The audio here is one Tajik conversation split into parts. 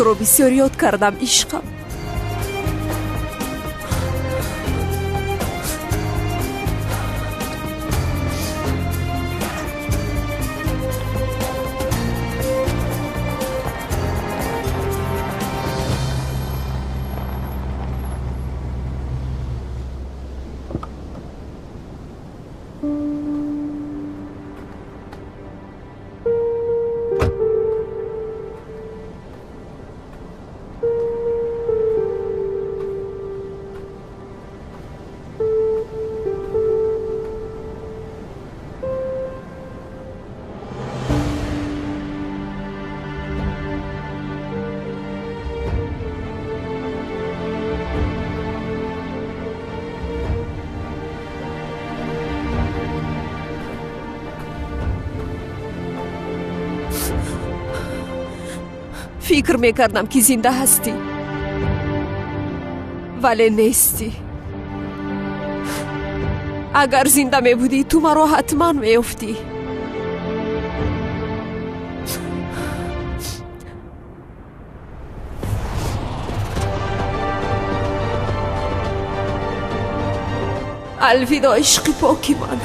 Туро бисёр ёд кардам, ишқам. Фикр мекардам, ки зинда ҳастӣ, вале нестӣ. Агар зинда мебудӣ, ту маро ҳатман меёфтӣ. Алвидо, ишқи поки ман.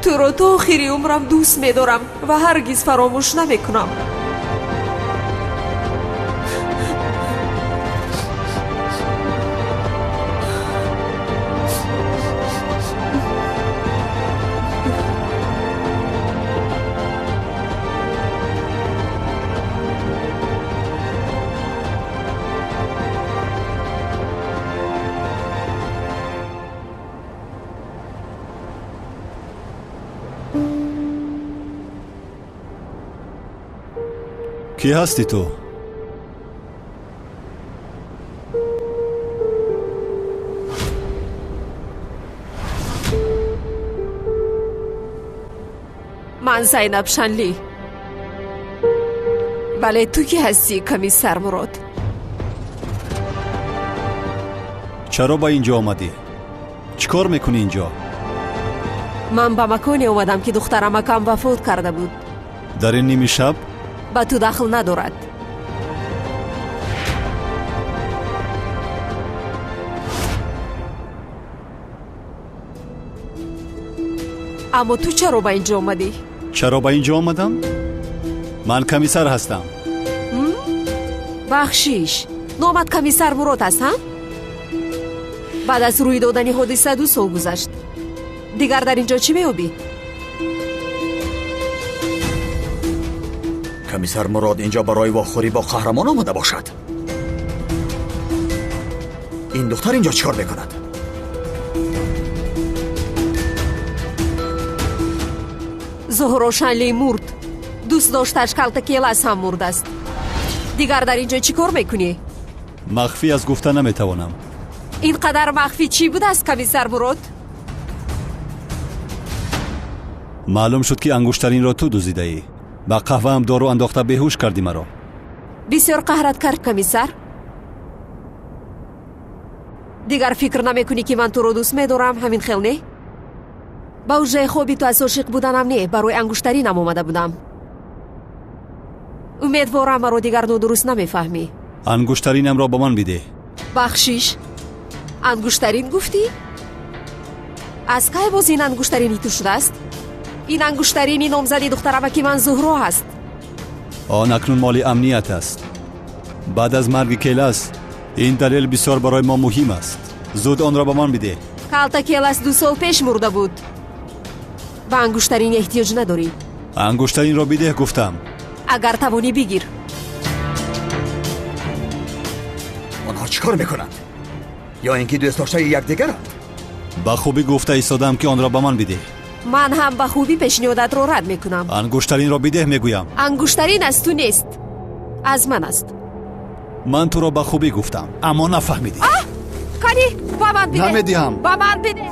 Туро то охири умрам дӯст медорам ва ҳаргиз фаромӯш намекунам. Кӣ ҳастӣ ту? Ман Зайнаб Шанлӣ. Вале ту кӣ ҳастӣ, комиссар Мурод? Чаро ба ин ҷо омадӣ? Чӣ кор мекунӣ ин ҷо? Ман ба маконе омадам, ки духтарамакам вафот карда буд. Дар ин ними шаб? Ба ту дахл надорад. Аммо ту чаро ба ин ҷо омадӣ? Чаро ба ин ҷо омадам? Ман комиссар ҳастам. Бахшиш, номат комиссар Мурод аст, ҳа? Баъд аз рӯй додани ҳодиса 2 сол гузашт. Дигар дар ин ҷо чӣ меёбӣ? Комиссар Мурод инҷо барои вохӯрӣ бо қаҳрамон омада бошад. Ин духтар инҷо чӣ кор мекунад? Зуҳро Шанлӣ мурд. Дӯст дошташ Калта Келас ҳам мурдааст. Дигар дар ин ҷо чӣ кор мекунӣ? Махфӣ аз гуфта наметавонам. Ин қадар махфӣ чӣ будааст, комиссар Мурод? Маълум шуд, ки ангуштаринро ту дуздидаӣ. Ба қаҳваам дору андохта беҳуш кардӣ маро. Бисёр қаҳрат кард, комиссар. Дигар фикр намекунӣ, ки ман туро дӯст медорам, ҳамин хел не? Ба ҳуҷраи хоби ту аз ошиқ буданам не, барои ангуштаринам омада будам. Умедворам, маро дигар нодуруст намефаҳмӣ. Ангуштаринамро ба ман бидеҳ. Бахшиш, ангуштарин гуфтӣ? Аз кай боз ин ангуштарини ту шудааст? Ин ангуштарини номзади духтарамаки ман Зуҳро ҳаст. Он акнун моли амният аст. Баъд аз марги Келас ин далел бисёр барои мо муҳим аст. Зуд онро ба ман бидеҳ. Калта Келас 2 сол пеш мурда буд. Ба ангуштарин эҳтиёҷ надорӣ. Ангуштаринро бидеҳ, гуфтам. Агар тавонӣ, бигир. Онҳо чӣ кор мекунанд? Ё ин ки дӯстдоштаи якдигаранд? Ба хубӣ гуфта истодам, ки онро ба ман бидеҳ. Ман ҳам ба хубӣ пешниҳодатро рад мекунам. Ангуштаринро бидеҳ, мегӯям. Ангуштарин аз ту нест, аз ман аст. Ман туро ба хубӣ гуфтам, аммо нафаҳмидӣ. Кани, ба ман бидеҳ. Намедиҳам. Ба ман бидеҳ.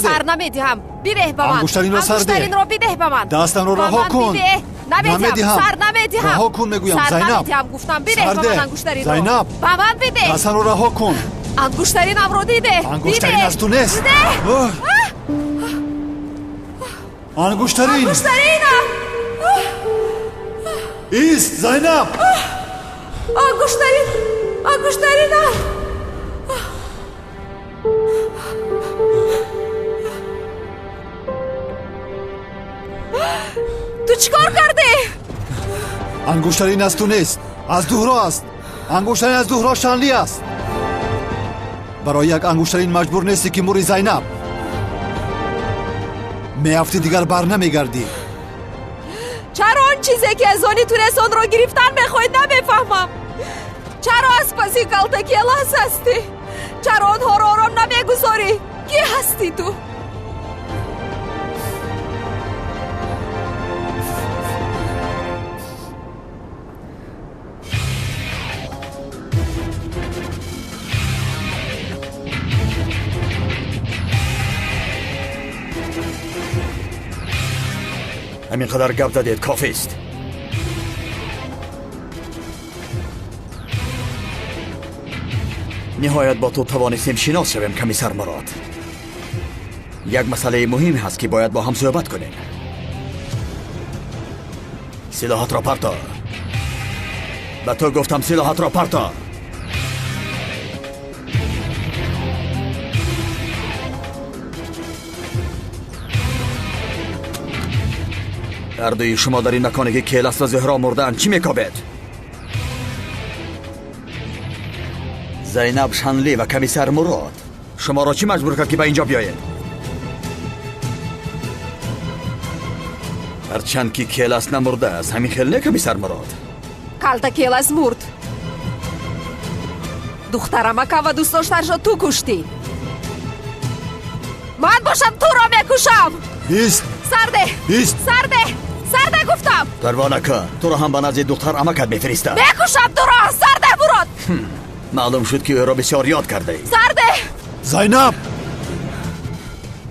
Сар намедиҳам. Бидеҳ ба ман. Ангуштаринро сар деҳ. Ангуштаринро бидеҳ ба ман. Дастамро раҳо кун. Намедиҳам. Сар намедиҳам. Раҳо кун, мегӯям. Зайнаб. Намедиҳам, гуфтам. Бидеҳ ба ман ангуштаринро. Зайнаб. Ба ман бидеҳ. Дастамро раҳо кун. Ангуштаринамро дидеҳ. Ангуштарин аз ту нест. Ангуштарин! Ангуштаринам! Ист, Зайнаб! Ангуштарин! Ангуштаринам! Ту чӣ кор кардӣ? Ангуштарин аз ту нест, аз Зуҳро аст. Ангуштарин аз Зуҳро Шанли аст. Барои як ангуштарин маҷбур нестӣ ки мури, Зайнаб. Меафтӣ, дигар бар намегардӣ. Чаро он чизе ки аз они ту нест, онро гирифтан мехоҳӣ, намефаҳмам. Чаро аз паси калтаки Элас ҳастӣ? Чаро онҳоро ором намегузорӣ? Кӣ ҳастӣ ту? Ҳамин қадар гап задед, кофист. Ниҳоят бо ту тавонистем шинос шавем, комиссар Мурод. Як масъалаи муҳим ҳаст, ки бояд бо ҳам суҳбат кунем. Силоҳатро парто. Ба ту гуфтам, силоҳатро парто. Ҳардуи шумо дар ин маконе ки Келас ва Зуҳро мурдаанд чӣ мекобед? Зайнаб Шанли ва комиссар Мурод, шуморо чӣ маҷбур кард, ки ба инҷо биёед? Ҳарчанд ки Келас намурдааст, ҳамин хел не, комиссар Мурод? Калта Келас мурд. Духтарамакам ва дӯстдоштаршо ту куштӣ. Ман бошам, туро мекушам. Ист! Сарде! Ист! Сарде! Сарде гуфтам! Парво накун, туро ҳам ба назди духтар амакат мефиристам. Мекушам туро! Сарде, Мурод! Маълум шуд, ки ӯро бисёр ёд кардаӣ. Сарде! Зайнаб!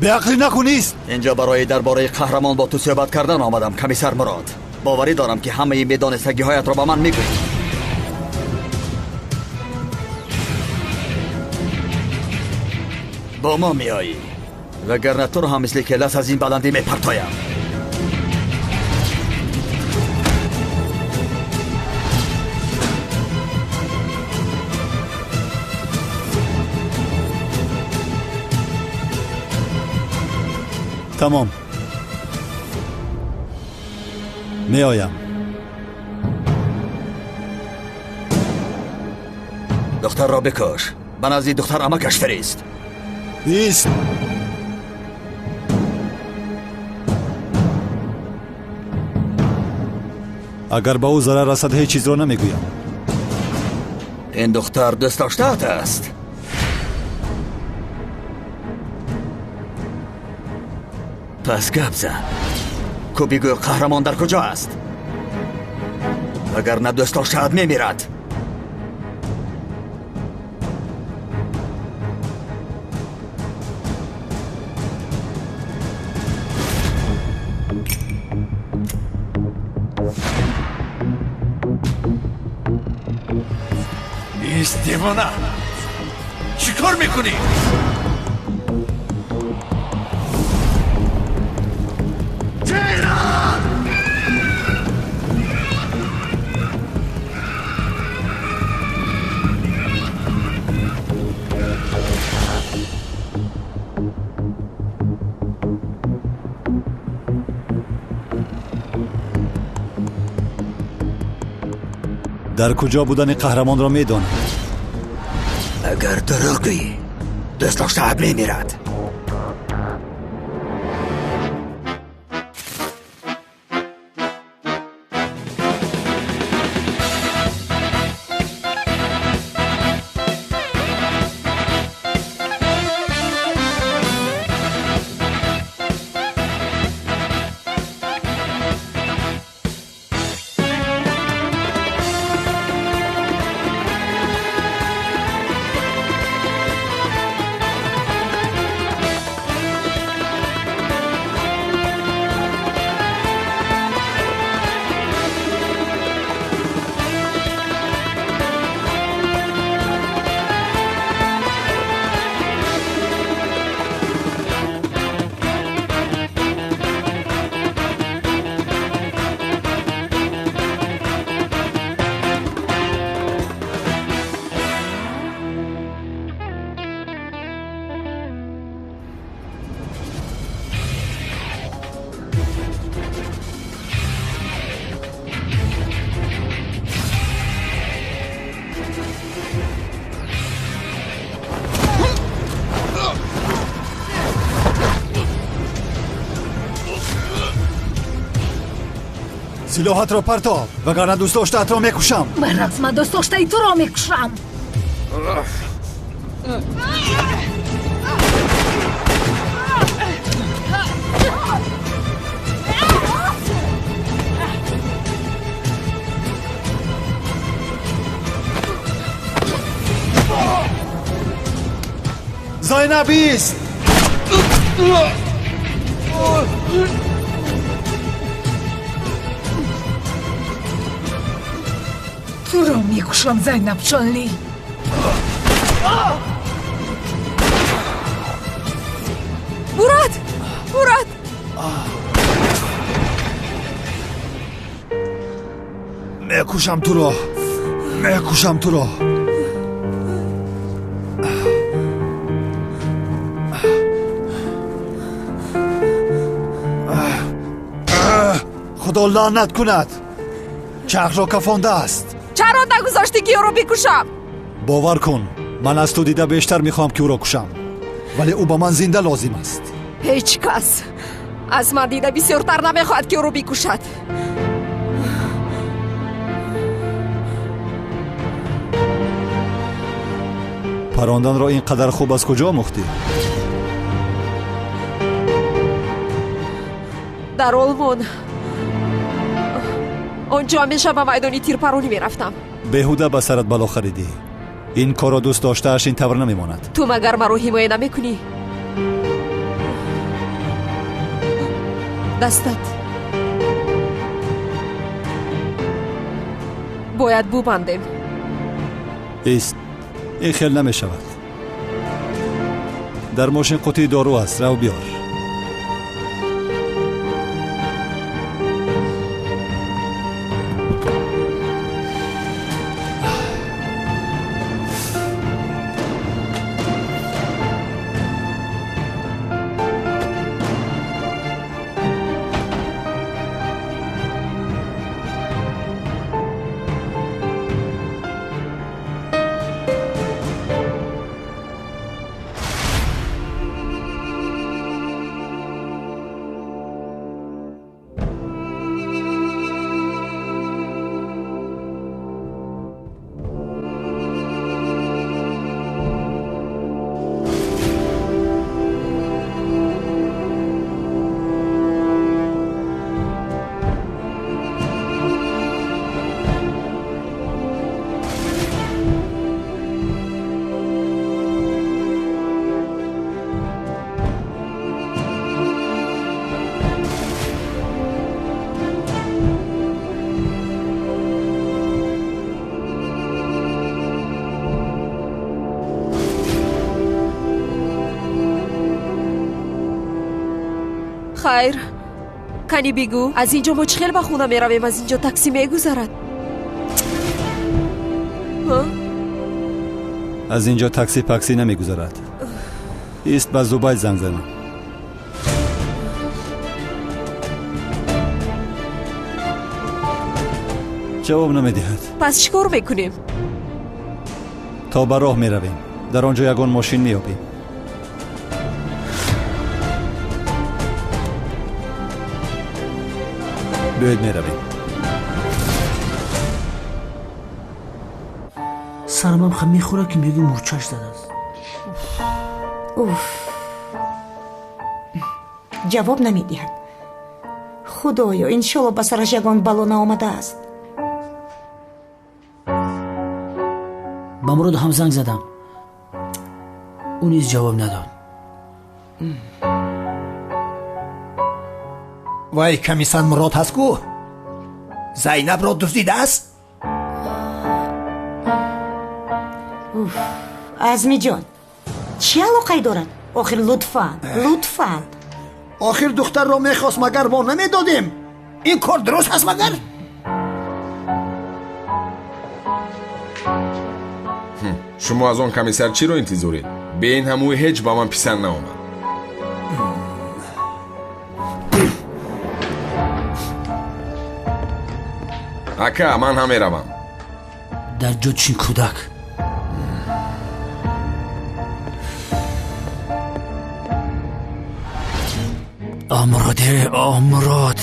Беақлӣ накун, ист! Инҷо барои дар бораи қаҳрамон бо ту суҳбат кардан омадам, комиссар Мурод. Боварӣ дорам, ки ҳамаи медонистагиҳоятро ба ман мегӯӣ. Бо мо меоӣ, вагарна туро ҳам мисли Келас аз ин баландӣ мепартоям. Тамом, меоям. Духтарро бикуш, ба назди духтар амакаш фирист. Ист! Агар ба ӯ зарар расад, ҳеҷ чизро намегӯям. Ин духтар дӯстдоштаат аст. Пас гап зан. Ку бигӯ, қаҳрамон дар куҷо аст? Агар на, дӯстдоштаат мемирад. Ист, девона! Чӣ кор мекунӣ? Ҷейрон! Дар куҷо будани қаҳрамонро медонам. Агар дурӯғ гӯӣ, дӯстдоштаат мемирад. Силоҳатро партоб, вагарна дӯстдоштаатро мекушам. Баръакс, ман дӯстдоштаи туро мекушам. Зайнаб ист! Туро мекушам, Зайнаб Шонли. Мурад! Мурад! Мекушам туро! Мекушам туро! Худо лаънат кунад! Чархро кафондааст. Чаро нагузоштӣ ки ӯро бикушам? Бовар кун, ман аз ту дида бештар мехоҳам ки ӯро кушам, вале ӯ ба ман зинда лозим аст. Ҳеҷ кас аз ман дида бисёртар намехоҳад ки ӯро бикушад. Паронданро ин қадар хуб аз куҷо омӯхтӣ? Дар Олмон. Он ҷо ҳамеша ба майдони тирпаронӣ мерафтам. Беҳуда ба сарат бало харидӣ. Ин корро дӯст доштааш ин тавр намемонад. Ту магар маро ҳимоя намекунӣ? Дастат бояд бубандем. Ист, ин хел намешавад. Дар мошин қутии дору аст, рав биёр. Хайр, кани бигӯ, аз ин ҷо мо чӣ хел ба хона меравем? Аз ин ҷо таксӣ мегузарад? Аз ин ҷо такси паксӣ намегузарад. Ист, ба Зубайд занг занам. Ҷавоб намедиҳад. Пас чӣ кор мекунем? То ба роҳ меравем. Дар он ҷо ягон мошин меёбем. Биёед меравем. Сарамам хам мехӯрад, ки мегӯ мурчаш задааст. Уф, ҷавоб намедиҳад. Худоё, иншолло ба сараш ягон бало наомадааст. Ба Мурод ҳам занг задам, ӯ низ ҷавоб надод. Вай комиссар Мурод ҳаст ку? Зайнабро дуздидааст? Уф, Азмиҷон, чӣ алоқае дорад? Охир лутфан, лутфан. Охир духтарро мехост, магар мо намедодем? Ин кор дуруст ҳаст магар? Шумо аз он комиссар чиро интизоред? Бе ин ҳам ӯ ҳеҷ ба ман писанд наомад. Ака, ман ҳам меравам. Дар ҷо чин кӯдак. О Муроде, о Мурод.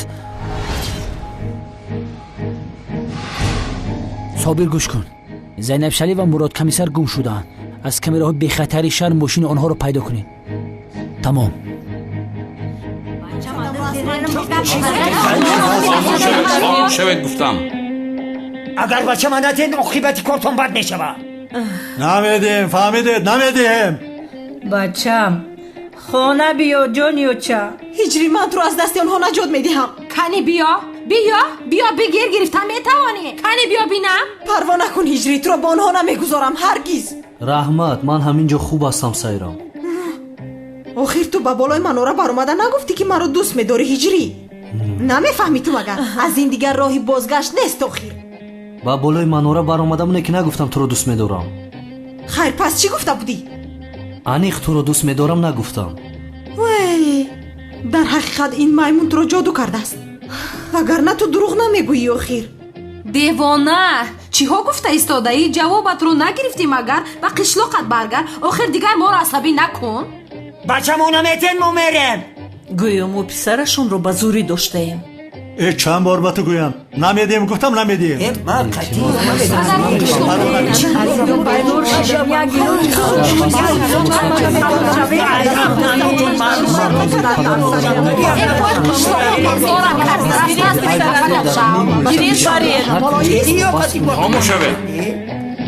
Собир, гӯш кун. Зайнаб Шалӣ ва Мурод комиссар гум шудаанд. Аз камераҳои бехатари шаҳр мошини онҳоро пайдо кунед. Тамом. Хомӯш шавед, гуфтам. Агар бачама надиҳед, оқибати кортон бад мешавад. Намедиҳем, фаҳмидед, намедиҳем. Бачам, хона биё, ҷониёча. Ҳиҷри, ман туро аз дасти онҳо наҷот медиҳам. Кани биё, биё, биё, бигир, гирифтан метавонӣ. Кани биё бинам. Парво накун, Ҳиҷри, туро бо онҳо намегузорам ҳаргиз. Раҳмат, ман ҳамин ҷо хуб ҳастам, Сайрам. Охир ту ба болои манора баромада нагуфтӣ, ки маро дӯст медорӣ, Ҳиҷрӣ? Намефаҳмӣ ту магар? Аз ин дигар роҳи бозгашт нест охир. Ба болои манора баромадам, не ки нагуфтам туро дӯст медорам. Хайр, пас чӣ гуфта будӣ? Аниқ туро дӯст медорам нагуфтам. Вай, дар ҳақиқат ин маймун туро ҷоду кардааст. Вагарна ту дурӯғ намегӯӣ охир. Девона, чиҳо гуфта истодаӣ? Ҷавобатро нагирифтӣ магар? Ба қишлоқат баргард. Охир дигар моро асабӣ накун. Бачамо наметен, мо мерем. Гӯё мо писарашонро ба зӯрӣ доштаем. Э, чанд бор ба ту гӯям, намедиҳем, гуфтам намедиҳем. Хомӯш шавед.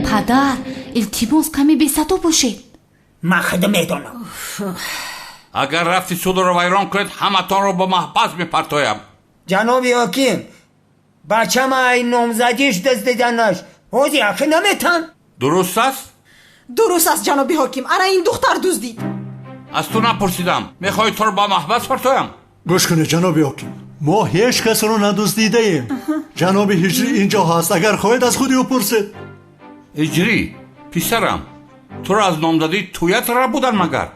Падар, илтимос, каме бесадо бошед. Ман худам медонам. Агар рафти судро вайрон кунед, ҳаматонро ба маҳбас мепартоям. Ҷаноби ҳоким, бачама ай номзадиш дуздиданаш ҳозир ҳаққи наметан. Дуруст аст? Дуруст аст, ҷаноби ҳоким. Ана ин духтар дуздид. Аз ту напурсидам. Мехоҳӣ туро ба маҳбас партоям? Гӯш кунед, ҷаноби ҳоким, мо ҳеҷ касро надуздидаем. Ҷаноби Ҳиҷрӣ инҷо ҳаст, агар хоҳед аз худи ӯ пурсед. Ҳиҷрӣ, писарам, туро аз номзадии туят рабудан магар?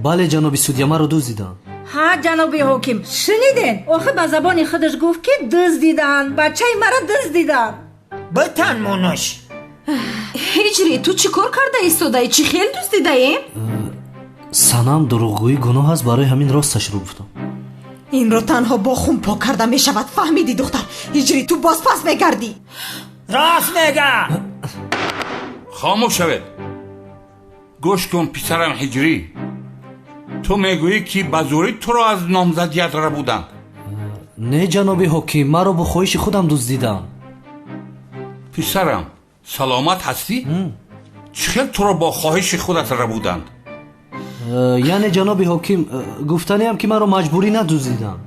Бале, ҷаноби судя, маро дуздиданд. Ҳа, ҷаноби ҳоким, шуниден? Охир ба забони худаш гуфт, ки дуздиданд, бачаи маро дуздиданд. Битан монаш. Ҳиҷрӣ, ту чӣ кор карда истодаӣ? Чӣ хел дуздидаем? Санам, дурӯғгӯӣ гуноҳ аст, барои ҳамин росташро гуфтам. Инро танҳо бо хун пок карда мешавад, фаҳмидӣ, духтар? Ҳиҷрӣ, ту боз пас мегардӣ. Рост мега. Хомӯш шавед. Гӯш кун, писарам Ҳиҷрӣ, ту мегӯӣ, ки ба зӯрӣ туро аз номзадият рабуданд. Не, ҷаноби ҳоким, маро бо хоҳиши худам дуздидам. Писарам, саломат ҳастӣ? Чӣ хел туро бо хоҳиши худат рабуданд? Яъне, ҷаноби ҳоким, гуфтаниам, ки маро маҷбурӣ надуздидам.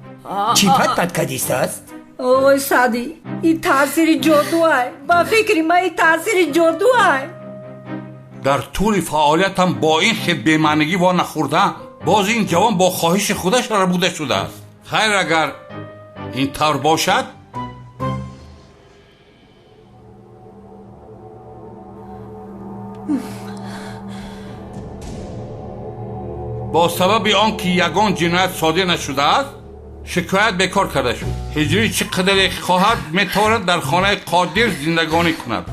Чӣ пат пат кадистааст? Ой, Саъдӣ, ин таъсири ҷодуай. Ба фикри ман, ин таъсири ҷодуай. Дар тӯли фаъолиятам бо ин хел бемаънигӣ во нахӯрдаам. Боз ин ҷавон бо хоҳиши худаш рабуда шудааст. Хайр, агар ин тавр бошад, бо сабаби он ки ягон ҷиноят содир нашудааст, шикоят бекор карда шуд. Ҳиҷрӣ чӣ қадаре хоҳад, метавонад дар хонаи Қодир зиндагонӣ кунад.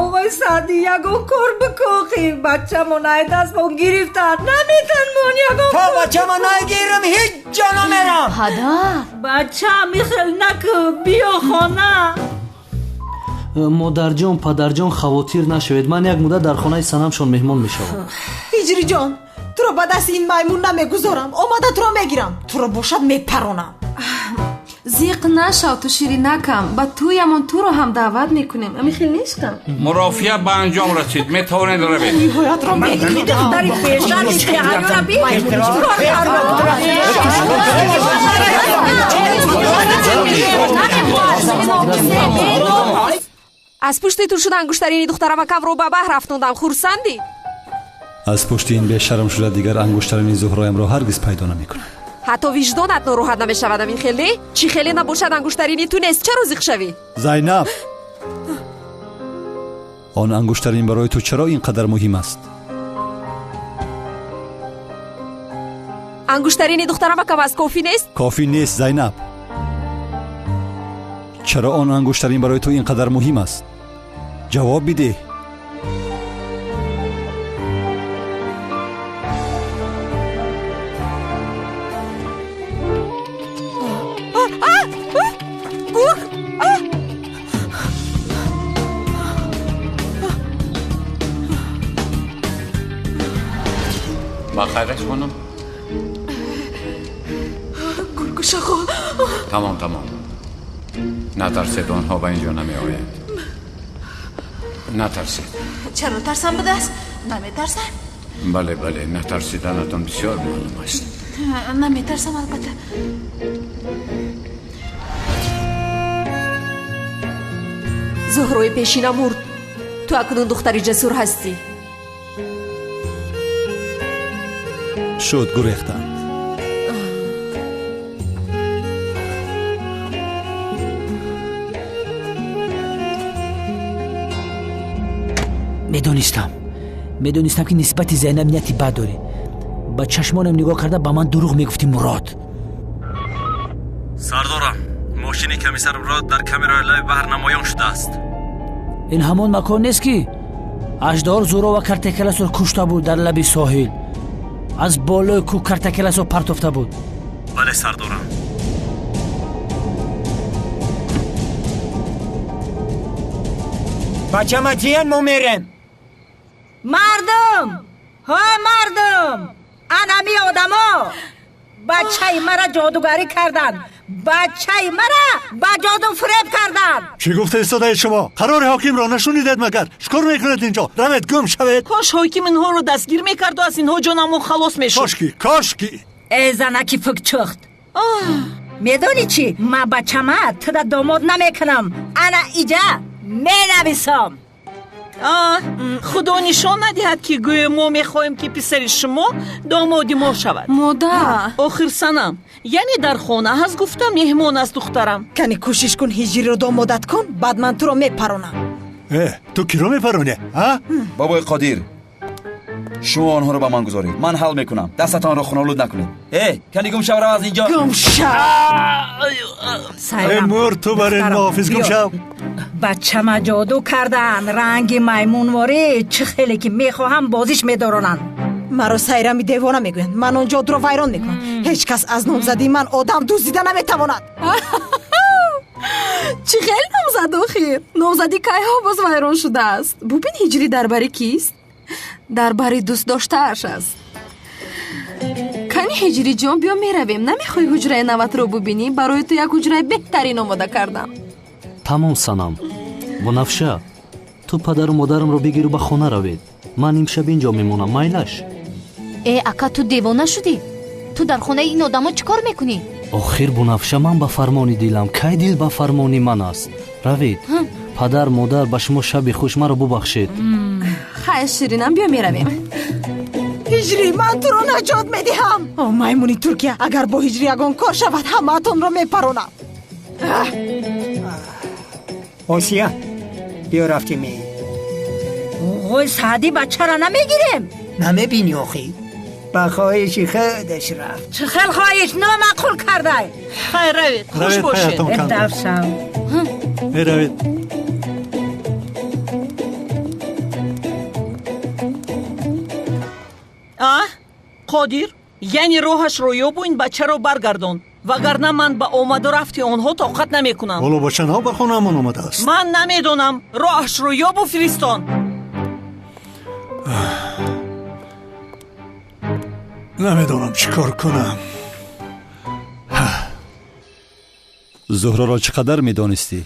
Оғои Саъдӣ, ягон кор бикохӣ. Бачамон ай дастмон гирифтанд, наметанмон ягон. То бачама нагирам, ҳеҷ ҷо намерам. Падар, бачам, ихел накун, биё хона. Модарҷон, падарҷон, хавотир нашавед, ман як муддат дар хонаи санамшон меҳмон мешавам. Ҳиҷриҷон, туро ба дасти ин маймун намегузорам. Омада туро мегирам, туро бошад мепаронам. Зиқ нашав ту, ширинакам, ба тӯямон туро ҳам даъват мекунем. Ами хел нестам. Мурофиа ба анҷом расид, метавонед равед. Ниҳоятро духтари бешарми беҳаёра би. Аз пушти ту шуда ангуштарини духтарамакамро ба баҳр афтондам. Хурсандӣ? Аз пушти ин бешарм шуда дигар ангуштарини Зуҳроямро ҳаргиз пайдо намекунам. Ҳатто виҷдонат нороҳат намешавад, амин хеле? Чӣ хеле набошад, ангуштарини ту нест, чаро зиқ шавӣ? Зайнаб, он ангуштарин барои ту чаро ин қадар муҳим аст? Ангуштарини духтарамакам аст, кофӣ нест? Кофӣ нест, Зайнаб. Чаро он ангуштарин барои ту ин қадар муҳим аст? Ҷавоб бидеҳ. Гург! Ба хайраш хонум. Гургушахо. Тамом, тамом. Натарсед, онҳо ба инҷо намеоянд. Натарсед. Чаро тарсам будааст? Наметарсам? Бале, бале, натарсиданатон бисёр маълум аст. Наметарсам, албатта. Зуҳрои пешина мурд. Ту акнун духтари ҷасур ҳастӣ. Шуд, гурехтанд. Медонистам, ки нисбати Зайнаб нияти бад дорӣ. Ба чашмонам нигоҳ карда ба ман дурӯғ мегуфтӣ, Мурод. Сардорам, мошини комиссар Мурод дар камераи лаби баҳр намоён шудааст. Ин ҳамон макон нест, ки аждаҳор Зӯрова Картакеласро кушта буд дар лаби соҳил. Аз болои кӯҳ Картакеласро партофта буд. Бале, сардорам. Бачама тиян, мо мерем. Мардум, ҳо мардум, анами одамо бачаи мара ҷодугарӣ карданд, бачаи мара ба ҷоду фиреб карданд. Чӣ гуфта истодаед шумо? Қарори ҳокимро нашунидед магар? Чӣ кор мекунед инҷо? Равед, гум шавед. Кош ҳоким инҳоро дастгир мекарду аз инҳо ҷонамон халос мешуд. Кошки, кошки. Э, занаки фукчухт, медонӣ чӣ? Ман бачама туда домод намекунам. Ана иҷа менависам. Худо нишон надиҳад, ки гӯё мо мехоҳем, ки писари шумо домоди мо шавад. Модар. Охир санам, яъне дар хона ҳаст гуфта меҳмон аст духтарам. Кани кӯшиш кун, ҳиҷриро домодат кун, баъд ман туро мепаронам. Э, ту киро мепаронӣ, а? Бобои Қодир, шумо онҳоро ба ман гузоред, ман ҳал мекунам. Дастатонро хунолуд накунед. Э, кани гум шав, рав аз инҷо. Гум шав. Э, мурд ту бар ин муҳофиз, гум шав. Бачама ҷоду кардаанд, ранги маймунворӣ, чӣ хеле ки мехоҳам бозиш медоронанд. Маро Сайрами девона мегӯянд. Ман он ҷодуро вайрон мекунам. Ҳеҷ кас аз номзадии ман одам дуздида наметавонад. Чӣ хел номзад охир? Номзадӣ кайҳо боз вайрон шудааст. Бубин, ҳиҷрӣ дар бари кист? Дар бари дӯстдоштааш аст. Кани ҳиҷриҷон, биё меравем. Намехоҳӣ ҳуҷраи наватро бубинӣ? Барои ту як ҳуҷраи беҳтарин омода кардам. Тамом, санам. Бунафша, ту падару модарамро бигиру ба хона равед. Ман имшаб инҷо мемонам, майлаш? Э, ака, ту девона шудӣ? Ту дар хонаи ин одамо чӣ кор мекунӣ? Охир, Бунафша, ман ба фармони дилам. Кай дил ба фармони ман аст? Равед. Падар, модар, ба шумо шаби хуш, маро бубахшед. Хайр, ширинам, биё меравем. Ҳиҷрӣ, ман туро наҷот медиҳам. О, маймуни Туркия, агар бо ҳиҷрӣ ягон кор шавад, ҳамаатонро мепаронам. Осия, биё рафтем. Оғои Саъдӣ, бачаро намегирем. Намебинӣ охӣ, ба хоҳиши худаш рафт. Чӣ хел хоҳиш? Номаъқул кардай. Хайр, равед, хуш бошед. Давшав. Равед. А, Қодир, яъне роҳашро ёбу ин бачаро баргардон, вагарна ман ба омаду рафти онҳо тоқат намекунам. Ҳоло бача нав ба хонаамон омадааст. Ман намедонам, роҳашро ёбу фиристон. Намедонам чӣ кор кунам. Зуҳроро чӣ қадар медонистӣ?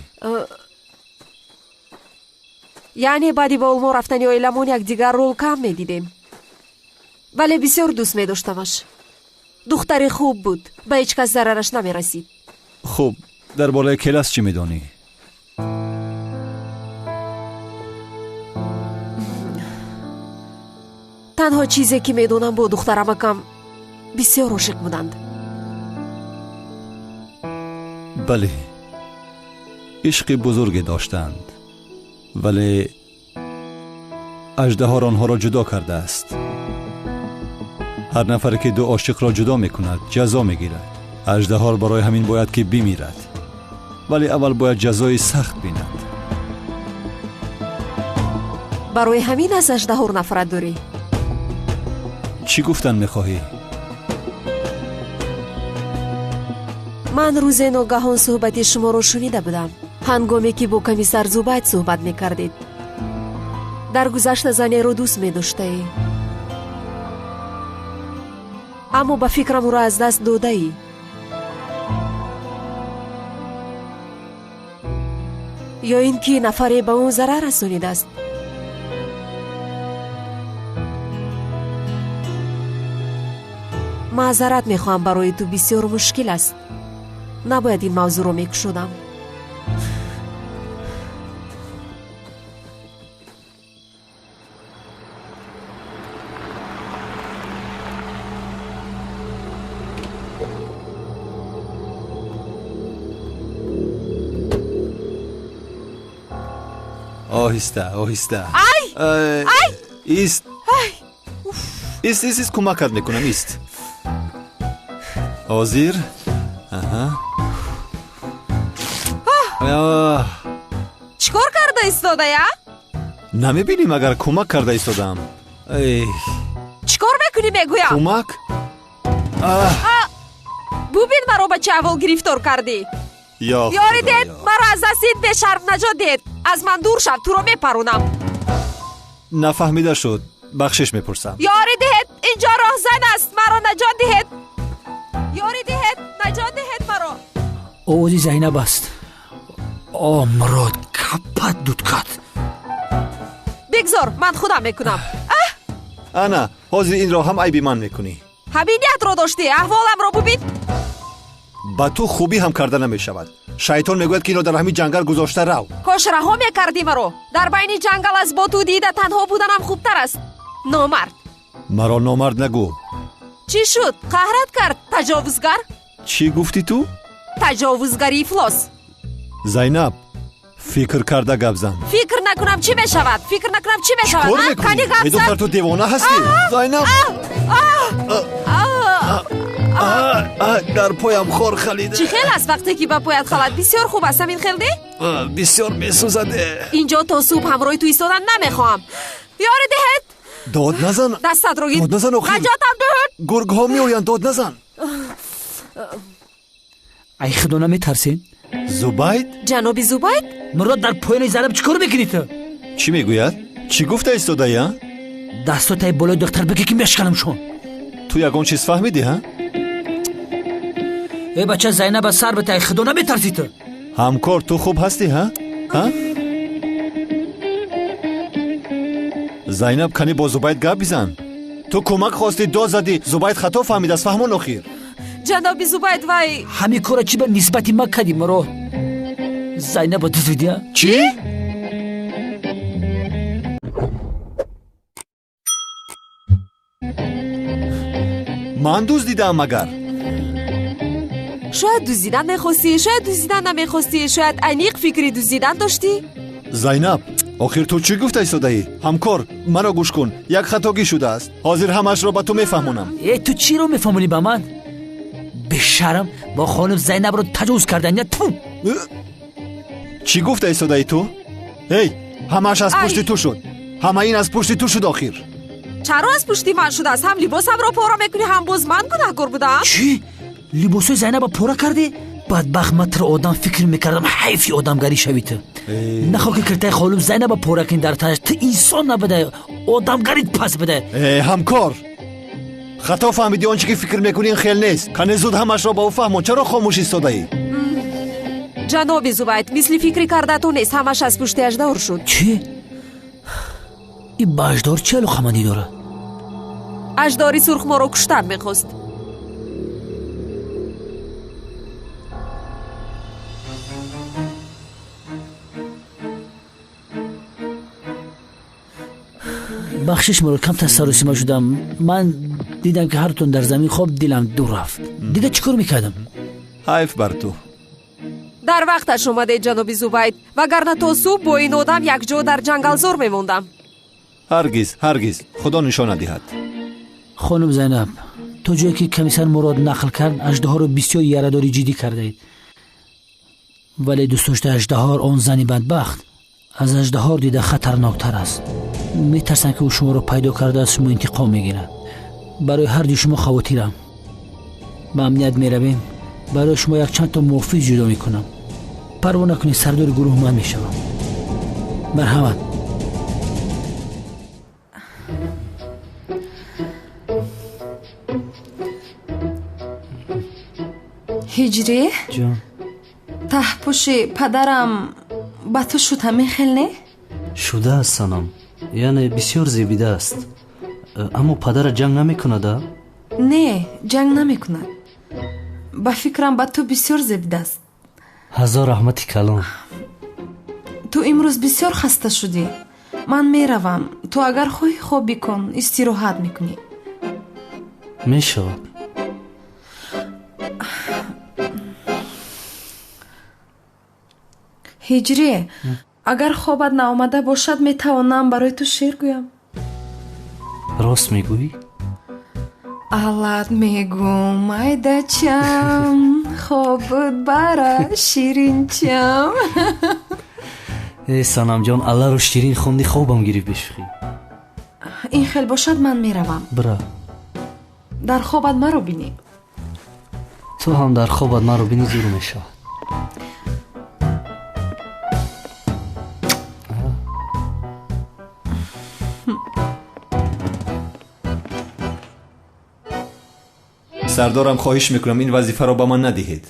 Яъне баъди ба Олмон рафтани оиламон якдигарро кам медидем, вале бисёр дӯст медоштамаш. Духтари хуб буд, ба ҳеҷ кас зарараш намерасид. Хуб, дар бораи Келас чӣ медонӣ? Танҳо чизе ки медонам, бо духтарамакам бисёр ошиқ буданд. Бале, ишқи бузурге доштанд, вале аждаҳор онҳоро ҷудо кардааст. Ҳар нафаре ки ду ошиқро ҷудо мекунад, ҷазо мегирад. Аждаҳор барои ҳамин бояд ки бимирад, вале аввал бояд ҷазои сахт бинад. Барои ҳамин аз аждаҳор нафрат дорӣ? Чӣ гуфтан мехоҳӣ? Ман рӯзе ногаҳон суҳбати шуморо шунида будам, ҳангоме ки бо комиссар Зубайд суҳбат мекардед. Дар гузашта занеро дӯст медоштаӣ. Аммо ба фикрам ӯро аз даст додаӣ. Ё ин ки нафаре ба ӯ зарар расонидааст. Маъзарат мехоҳам, барои ту бисёр мушкил аст. Набояд ин мавзӯъро мекушодам. Оҳиста, оҳиста. Ай! Ай! Ист. Ист, ист, ист, кӯмакат мекунам, ист. Ҳозир. Аҳа. Чӣ кор карда истодая? Намебинӣ, магар кӯмак карда истодаам. Чӣ кор мекунӣ, мегӯям? Кӯмак? Бубин, маро ба чӣ аҳвол гирифтор кардӣ. Ёрӣ дед, маро аз дасти ин бешарм наҷот дед. Аз ман дур шав, туро мепаронам. Нафаҳмида шуд, бахшиш мепурсам. Ёрӣ диҳед, инҷо роҳзан аст, маро наҷот диҳед. Ёрӣ диҳед, наҷот диҳед маро. Овози Зайнаб аст. О, Мурод, капат дудкат. Бигзор, ман худам мекунам. Ана, ҳозир инро ҳам айби ман мекунӣ. Ҳамин ниятро доштӣ, аҳволамро бубин. Ба ту хубӣ ҳам карда намешавад. Шайтон мегӯяд, ки инро дар ҳамин ҷангал гузошта рав. Кош раҳо мекардӣ маро. Дар байни ҷангал аз бо ту дида танҳо буданам хубтар аст. Номард. Маро номард нагӯ. Чӣ шуд? Қаҳрат кард, таҷовузгар? Чӣ гуфтӣ ту? Таҷовузгари ифлос. Зайнаб, фикр карда гап зан. Фикр накунам чӣ мешавад? Фикр накунам чӣ мешавад? Чӣ кор мекунӣ? Медухтар, ту девона ҳастӣ? Зайнаб! Дар поям хор халида. Чӣ хел аст вақте ки ба поят халад? Бисёр хуб аст, ҳамин хел не? Бисёр месӯзад. Инҷо то субҳ ҳамроҳи ту истодан намехоҳам. Ёрӣ диҳед. Дод назан. Дастатро гир. Дод назан, охир. Наҷотам диҳед. Гургҳо меоянд, дод назан. Ай худо, наметарсед? Зубайд? Ҷаноби Зубайд? Мурод, дар поёни Зайнаб чӣ кор мекунӣ ту? Чӣ мегӯяд? Чӣ гуфта истодаӣ, а? Дастотаи болои духтар бигӣ, ки мешканамшон. Ту ягон чиз фаҳмидӣ, ҳа? Э бача, Зайнаба сар битай, худо наметарсӣ ту? Ҳамкор, ту хуб ҳастӣ, ҳа? Ҳа? Зайнаб, кани бо Зубайд гап бизан. Ту кӯмак хостӣ, дод задӣ, Зубайд хато фаҳмидааст, фаҳмон охир. Ҷаноби Зубайд, вай ҳамин корро чӣ ба нисбати ма кардӣ, Мурод? Зайнаба дуздидӣ, а? Чӣ? Ман дуздидаам магар? Шояд дуздидан мехостӣ, шояд дуздидан намехостӣ, шояд аниқ фикри дуздидан доштӣ. Зайнаб, охир ту чӣ гуфта истодаӣ? Ҳамкор, маро гӯш кун, як хатогӣ шудааст. Ҳозир ҳамаашро ба ту мефаҳмонам. Э, ту чиро мефаҳмонӣ ба ман? Бешарм, бо хонум Зайнабро таҷовуз кардан, я ту. Чӣ гуфта истодаӣ ту? Эй, ҳамааш аз пушти ту шуд. Ҳама ин аз пушти ту шуд охир. Чаро аз пушти ман шудааст? Ҳам либосамро пора мекунӣ, ҳам боз ман гунаҳкор будаам? Чӣ? Либосҳои Зайнаба пора кардӣ? Бадбахт, ман туро одам фикр мекардам, ҳайфи одамгарӣ шавӣ ту. Нахоҳ ки киртаи холум Зайнаба пора кунӣ дар танаш. Ту инсон набудай, одамгарит пас будай. Э, ҳамкор, хато фаҳмидӣ, он чӣ ки фикр мекунӣ ин хел нест. Кане зуд ҳамаашро ба ӯ фаҳмон. Чаро хомӯш истодаӣ? Ҷаноби Зубайд, мисли фикри кардатон нест, ҳамаш аз пушти аждаҳор шуд. Чӣ? Ин ба аждаҳор чӣ алоқамандӣ дорад? Аждаҳори сурх моро куштан мехост. Бахшиш, Мурод, камтар саросима шудам. Ман дидам, ки ҳартон дар замин хоб, дилам дур рафт. Дига чӣ кор мекардам? Ҳайф бар ту. Дар вақташ омадед, ҷаноби Зубайд, вагарна то субҳ бо ин одам якҷо дар ҷангалзор мемондам. Ҳаргиз, ҳаргиз, худо нишон надиҳад. Хонум Зайнаб, то ҷое ки комиссар Мурод нақл кард, аждаҳорро бисёр ярадори ҷиддӣ кардаед. Вале дӯстдоштаи аждаҳор, он зани бадбахт, аз аждаҳор дида хатарноктар аст. Метарсам, ки ӯ шуморо пайдо карда аз шумо интиқом мегирад. Барои ҳарду шумо хавотирам. Ба амният меравем, барои шумо якчанд то муҳофиз ҷудо мекунам. Парво накунед, сардори гурӯҳ ман мешавам. Марҳамат. Ҳиҷрӣ? Ҷон. Таҳпӯши падарам ба ту шуд ҳамин хел, не? Шудааст, санам, яъне бисёр зебидааст. Аммо падара ҷанг намекунад, а? Не, ҷанг намекунад. Ба фикрам, ба ту бисёр зебидааст. Ҳазор раҳмати калон. Ту имрӯз бисёр хаста шудӣ. Ман меравам. Ту агар хоҳӣ, хоб бикун, истироҳат мекунӣ. Мешавад. Ҳиҷрӣ, агар хобат наомада бошад, метавонам барои ту шеър гӯям. Рост мегӯӣ? Аллат мегӯм, майдачам, хобут бара, ширинчам. Э, санамҷон, алларо ширин хонди, хобам гирифт, бешӯхӣ. Ин хел бошад, ман меравам. Бира. Дар хобат маро бинӣ. Ту ҳам дар хобат маро бинӣ, зур мешавад. Сардорам, хоҳиш мекунам, ин вазифаро ба ман надиҳед.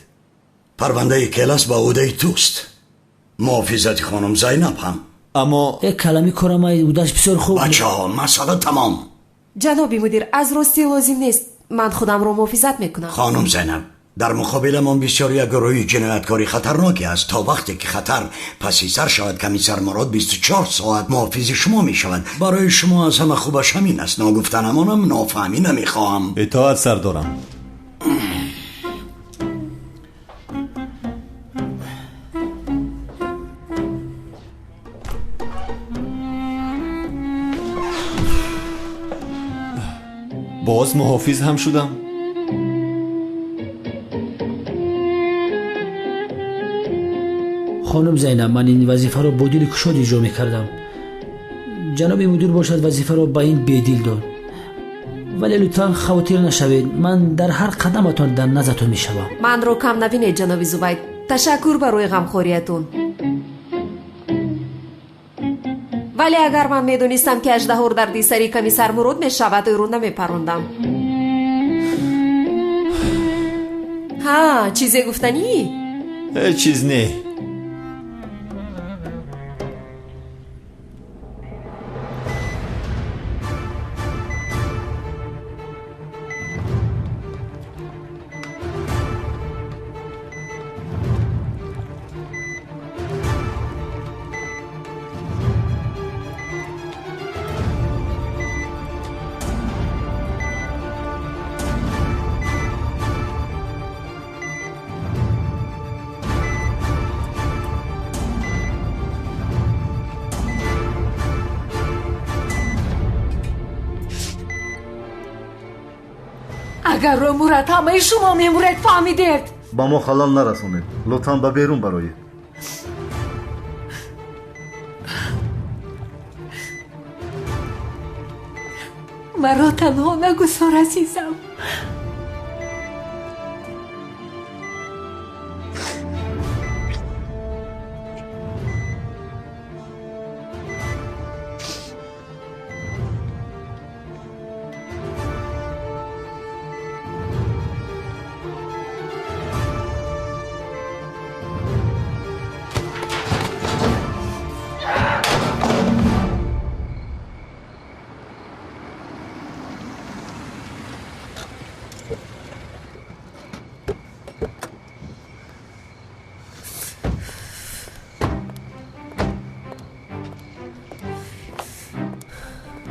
Парвандаи Келас ба ӯҳдаи туст, муҳофизати хонум Зайнаб ҳам. Аммо э, калами корамай удаш бисёр хуб. Бачаҳо, масъала тамом. Ҷаноби мудир, аз ростӣ лозим нест, ман худамро муҳофизат мекунам. Хонум Зайнаб, дар муқобиламон бисёр як гурӯҳи ҷинояткори хатарноке аст. То вақте ки хатар паси сар шавад, комиссар Мурод 24 соат муҳофизи шумо мешавад. Барои шумо аз ҳама хубаш ҳамин аст. Ногуфта намонам, нофаҳмӣ намехоҳам. Итоат, сардорам. Боз муҳофиз ҳам шудам. Хонум Зайнаб, ман ин вазифаро бо дили кушод иҷро мекардам. Ҷаноби мудир бошад, вазифаро ба ин бедил дод. Вале лутфан хавотир нашавед, ман дар ҳар қадаматон дар назартон мешавам. Манро кам набинед, ҷаноби Зубайд. Ташаккур барои ғамхориятон. Вале агар ман медонистам, ки аждаҳор дарди сари комиссар Мурод мешавад, ӯро намепарондам. Ҳа, чизе гуфтанӣ? Ҳеҷ чиз не. Агар ӯ мурад, ҳамаи шумо мемуред, фаҳмидед? Ба мо халал нарасонед, лутфан ба берун бароед. Маро танҳо нагузор, азизам.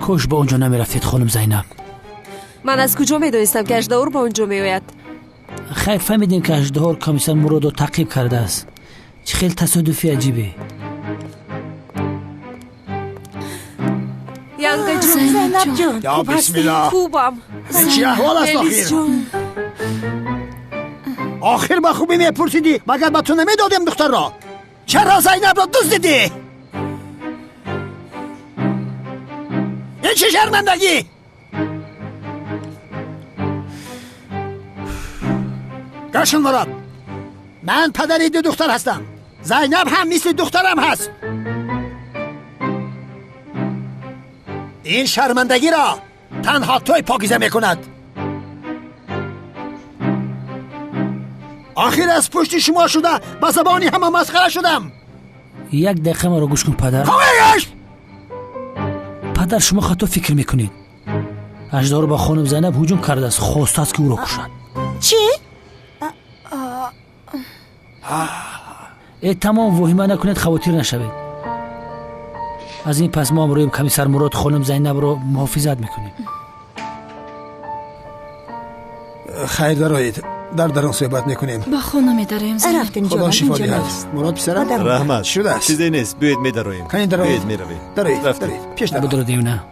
Кош ба он ҷо намерафтед, хонум Зайнаб. Ман аз куҷо медонистам, ки аждаҳор ба он ҷо меояд? Хайр, фаҳмидем, ки аждаҳор комиссар Муродро таъқиб кардааст. Чӣ хел тасодуфи аҷибе! Янгаҷон, Зайнабҷон, я бисмилла. Хубам. Ин чӣ аҳвол аст охир? Охир ба хубӣ мепурсидӣ, магар ба ту намедодем духтарро? Чаро Зайнабро дуздидӣ? Ин чӣ шармандагӣ? Гашн Мурод, ман падари ду духтар ҳастам. Зайнаб ҳам мисли духтарам ҳаст. Ин шармандагиро танҳо той покиза мекунад. Охир аз пушти шумо шуда ба забони ҳама масхара шудам. Як дақиқа маро гӯш кун, падар. Падар, шумо хато фикр мекунед. Аждаҳор ба хонум Зайнаб ҳуҷум кардааст, хостааст ки ӯро кушад. Чӣ? Э, тамом, воҳима накунед, хавотир нашавед. Аз ин пас мо ҳамроҳи комиссар Мурод хонум Зайнабро муҳофизат мекунем. Хайр, дароед, дар дарун суҳбат мекунем. Ба хона медароем. Рафтем. Худо шифо диҳад. Мурод писарам. Раҳмат. Шудааст. Чизе нест, биёед медароем. Кани дароед. Биёед меравем. Дароед. Рафтем. Пеш даро. Будро, девна.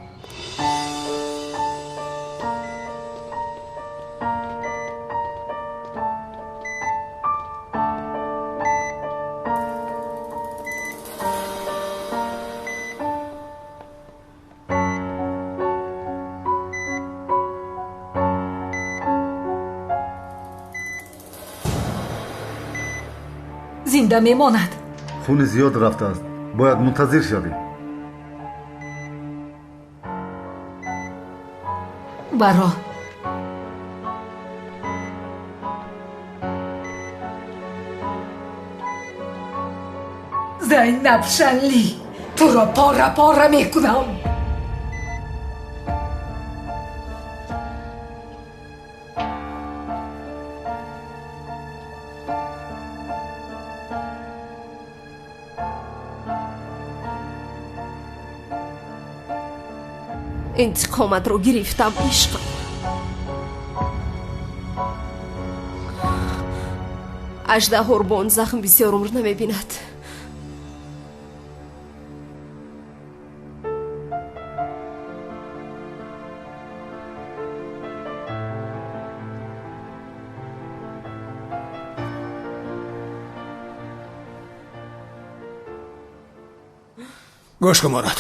Зинда мемонад. Хуни зиёд рафтааст, бояд мунтазир шавӣ. Баро. Зайнаб Шанли, туро пора пора мекунам. Интиқоматро гирифтам, ишқам. Аждаҳор бо он захм бисёр умр намебинад. Гӯш кун, Мурод,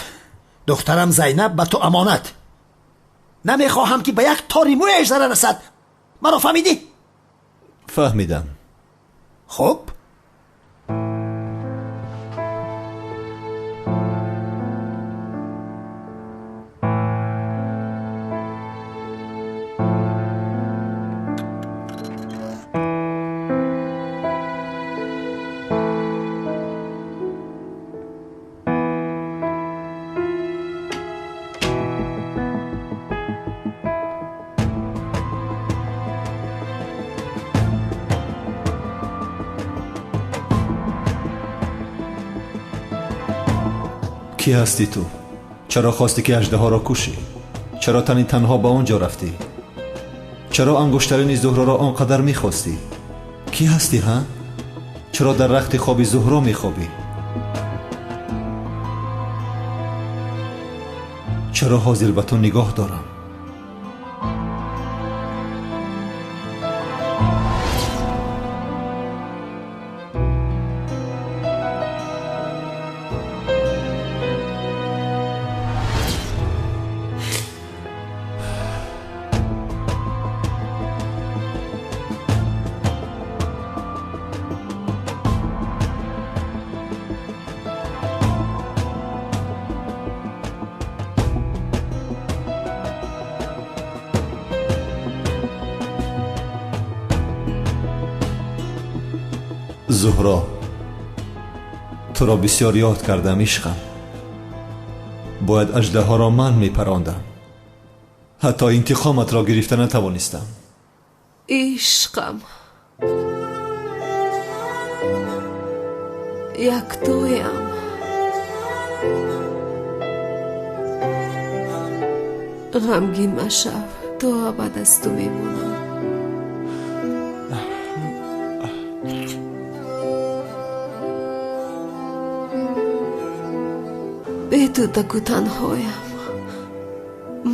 духтарам Зайнаб ба ту амонат. Намехоҳам ки ба як тори мӯяш зарар расад. Маро фаҳмидӣ? Фаҳмидам. Хуб. Кӣ ҳастӣ ту? Чаро хостӣ ки аждаҳоро кушӣ? Чаро тани танҳо ба он ҷо рафтӣ? Чаро ангуштарини Зуҳроро он қадар мехостӣ? Кӣ ҳастӣ, ҳа? Чаро дар рахти хоби Зуҳро мехобӣ? Чаро ҳозир ба ту нигоҳ дорам? Зуҳро, туро бисёр ёд кардам, ишқам. Бояд аждаҳоро ман мепарондам. Ҳатто интиқоматро гирифта натавонистам. Ишқам, яктоям. Ғамгин машав, то абад аз ту мемонам. Бе ту таку танҳоям,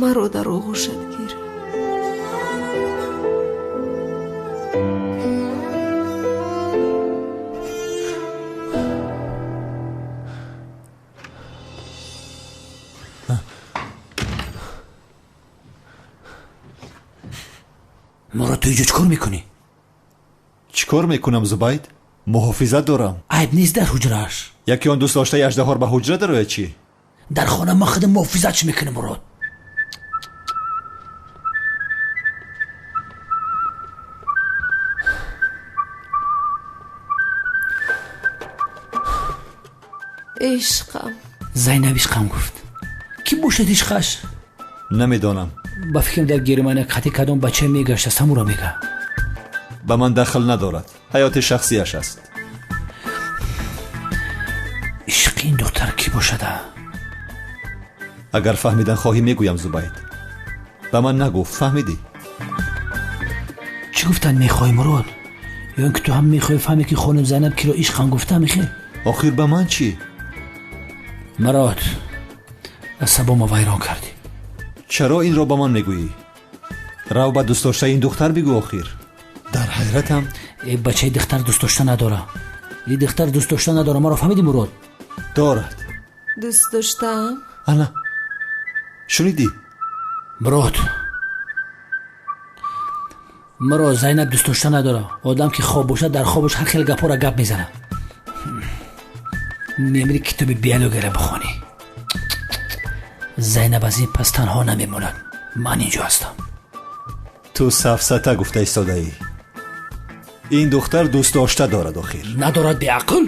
маро дар оғӯшат гир. Мурод, ту инҷо чӣ кор мекунӣ? Чӣ кор мекунам, Зубайд? Муҳофизат дорам. Айб нест дар ҳуҷрааш. Яке он дӯст доштаи аждаҳор ба ҳуҷра дарояд чӣ? Дар хона ман худам муҳофизатш мекунам, Мурод. Ишқам. Зайнаб ишқам гуфт. Кӣ бошад ишқаш? Намедонам. Ба фикрам дар Германия қати кадом бача мегаштаст, ҳамуро мега. Ба ман дахл надорад, ҳаёти шахсияш аст. Ишқи ин духтар кӣ бошада? Агар фаҳмидан хоҳӣ мегӯям, Зубайд. Ба ман нагуфт, фаҳмидӣ? Чӣ гуфтан мехоҳӣ, Мурод? Ё ин ки ту ҳам мехоҳӣ фаҳме ки хонум Зайнаб киро ишқам гуфта мехе? Охир ба ман чӣ? Мурод, асабома вайрон кардӣ. Чаро инро ба ман мегӯӣ? Рав ба дӯстдоштаи ин духтар бигӯ охир. Дар ҳайратам. Э, бачаи духтар дӯстдошта надора. И духтар дӯстдошта надора, маро фаҳмидӣ, Мурод? Дорад. Дӯст доштаам? Ана, шунидӣ? Мурод, маро Зайнаб дӯстдошта надора. Одам ки хоб бошад, дар хобаш ҳар хел гапҳоро гап мезанад. Мемири китоби биологияро бихонӣ. Зайнаб аз ин пас танҳо намемонад. Ман инҷо ҳастам. Ту сафсата гуфта истодаӣ. Ин духтар дӯстдошта дорад охир. Надорад, беақл.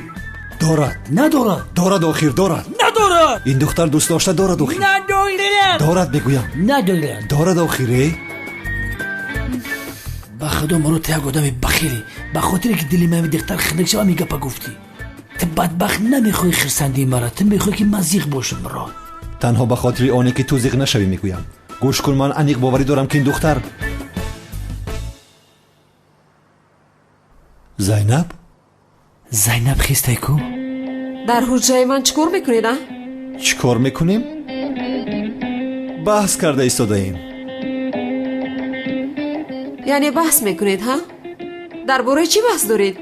Дорад. Надорад. Дорад охир, дорад. Надорад. Ин духтар дӯстдошта дорад охир. Надорад. Дорад мегӯям. Надорад. Дорад охир, э? Ба худо, Мурод, ту як одами бахилӣ. Ба хотире ки дили ман духтар хунук шава ҳамин гапа гуфтӣ. Ту бадбахт намехоҳӣ хирсандии маро, ту мехоҳӣ ки ман зиқ бошам, Мурод. Танҳо ба хотири оне ки ту зиқ нашавӣ мегӯям. Гӯш кун, ман аниқ боварӣ дорам ки ин духтар Зайнаб? Зайнаб хистай ку? Дар ҳуҷраи ман чӣ кор мекунед, а? Чӣ кор мекунем? Баҳс карда истодаем. Яъне баҳс мекунед, ҳа? Дар бораи чӣ баҳс доред?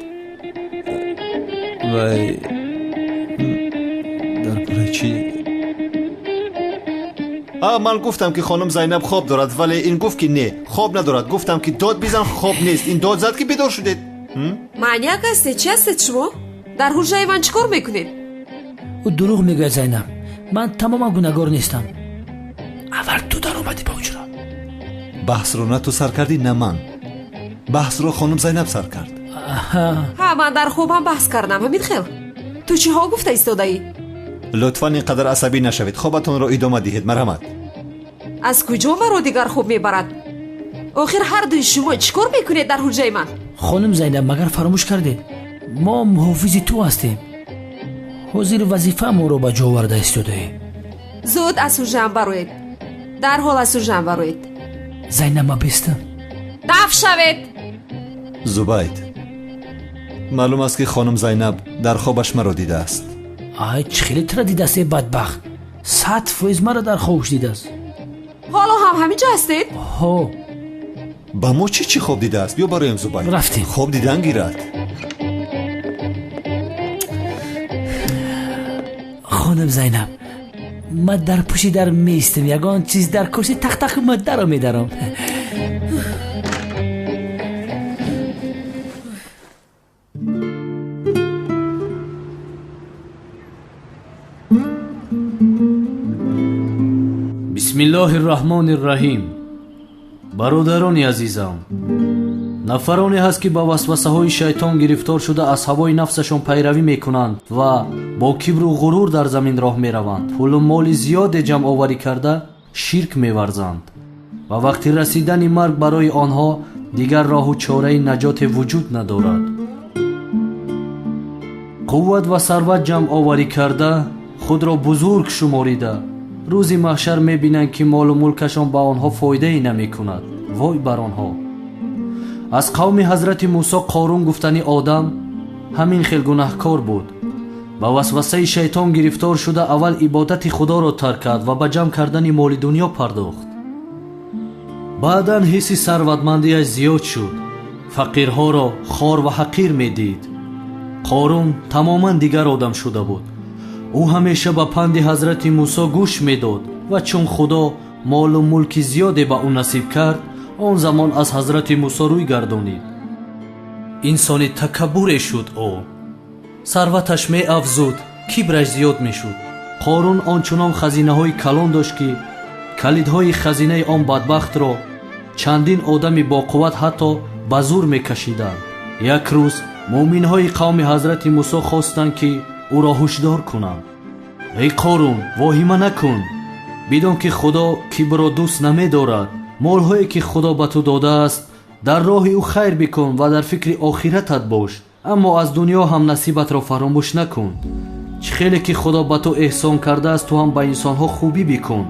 Вай, дар бораи чӣ? Ман гуфтам ки хонум Зайнаб хоб дорад, вале ин гуфт ки не, хоб надорад. Гуфтам ки дод бизан, хоб нест. Ин дод зад ки бедор шудед. Маняк ҳастед? Чӣ ҳастед шумо? Дар ҳуҷраи ман чӣ кор мекунед? Ӯ дурӯғ мегӯяд, Зайнаб. Ман тамоман гунаҳгор нестам. Аввал ту даромадӣ ба ҳуҷра. Баҳсро на ту сар кардӣ, на ман. Баҳсро хонум Зайнаб сар кард. Ҳа, ман дар хобам баҳс кардам, ҳамин хел. Ту чиҳо гуфта истодаӣ? Лутфан ин қадар асабӣ нашавед. Хобатонро идома диҳед, марҳамат. Аз куҷо маро дигар хоб мебарад? Охир ҳар дуи шумо чӣ кор мекунед дар ҳуҷраи ман? Хонум Зайнаб, магар фаромӯш кардед? Мо муҳофизи ту ҳастем. Ҳозир вазифаамонро ба ҷо оварда истодаем. Зуд аз ҳуҷраам бароед. Дарҳол аз ҳуҷраам бароед. Зайнаб, ман бестам. Даф шавед. Зубайд, маълум аст ки хонум Зайнаб дар хобаш маро дидааст. Ай, чӣ хеле тура дидааст, э бадбахт? 100% маро дар хобаш дидааст. Ҳоло ҳам ҳамин ҷо ҳастед? Ҳо. Ба мо чӣ чӣ хоб дидааст? Биё бароем, Зубайд. Рафтем. Хоб дидан гирад. Хонум Зайнаб, ман дар пушти дар меистам. Ягон чиз дар курси тахтах ман даро медарам. Бисмиллоҳи рраҳмони рраҳим. Бародарони азизам, нафароне ҳаст ки ба васвасаҳои шайтон гирифтор шуда аз ҳавои нафсашон пайравӣ мекунанд ва бо кибру ғурур дар замин роҳ мераванд, пулу моли зиёде ҷамъоварӣ карда ширк меварзанд ва вақти расидани марг барои онҳо дигар роҳу чораи наҷоте вуҷуд надорад. Қувват ва сарват ҷамъоварӣ карда худро бузург шуморида рӯзи маҳшар мебинанд ки молу мулкашон ба онҳо фоидае намекунад. Вой бар онҳо! Аз қавми ҳазрати Мусо Қорун гуфтани одам ҳамин хел гунаҳкор буд. Ба васвасаи шайтон гирифтор шуда аввал ибодати худоро тарк кард ва ба ҷамъ кардани моли дунё пардохт. Баъдан ҳисси сарватмандиаш зиёд шуд. Фақирҳоро хор ва ҳақир медид. Қорун тамоман дигар одам шуда буд. Ӯ ҳамеша ба панди ҳазрати Мусо гӯш медод ва чун Худо молу мулки зиёде ба ӯ насиб кард, он замон аз ҳазрати Мусо рӯй гардонид. Инсони такаббуре шуд ӯ. Сарваташ меафзуд, кибраш зиёд мешуд. Қорун ончунон хазинаҳои калон дошт ки калидҳои хазинаи он бадбахтро чандин одами боқувват ҳатто ба зур мекашиданд. Як рӯз муъминҳои қавми ҳазрати Мусо хостанд ки ӯро ҳушдор кунанд. Эй Қорун, воҳима накун. Бидон ки Худо кибрро дӯст намедорад. Молҳое ки Худо ба ту додааст, дар роҳи ӯ хайр бикун ва дар фикри охиратат бош. Аммо аз дунё ҳам насибатро фаромӯш накун. Чӣ хеле ки Худо ба ту эҳсон кардааст, ту ҳам ба инсонҳо хубӣ бикун.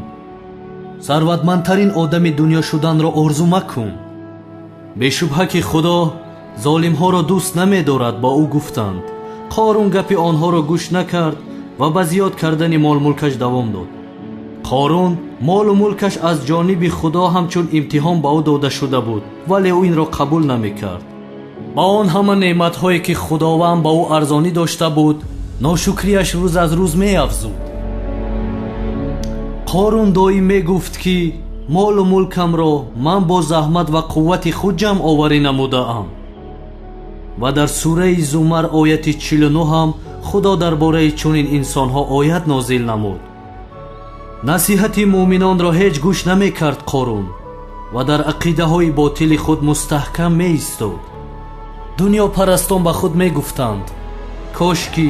Сарватмандтарин одами дунё шуданро орзу макун. Бешубҳа ки Худо золимҳоро дӯст намедорад, ба ӯ гуфтанд. Қорун гапи онҳоро гӯш накард ва ба зиёд кардани молмулкаш давом дод. Қорун молу мулкаш аз ҷониби Худо ҳамчун имтиҳон ба ӯ дода шуда буд, вале ӯ инро қабул намекард. Ба он ҳама неъматҳое ки Худованд ба ӯ арзонӣ дошта буд, ношукрияш рӯз аз рӯз меафзуд. Қорун доим мегуфт ки молу мулкамро ман бо заҳмат ва қуввати худ ҷамъ оварӣ намудаам. Ва дар сураи Зумар ояти 49 ҳам Худо дар бораи чунин инсонҳо оят нозил намуд. Насиҳати муъминонро ҳеҷ гӯш намекард Қорун ва дар ақидаҳои ботили худ мустаҳкам меистод. Дунёпарастон ба худ мегуфтанд: кош ки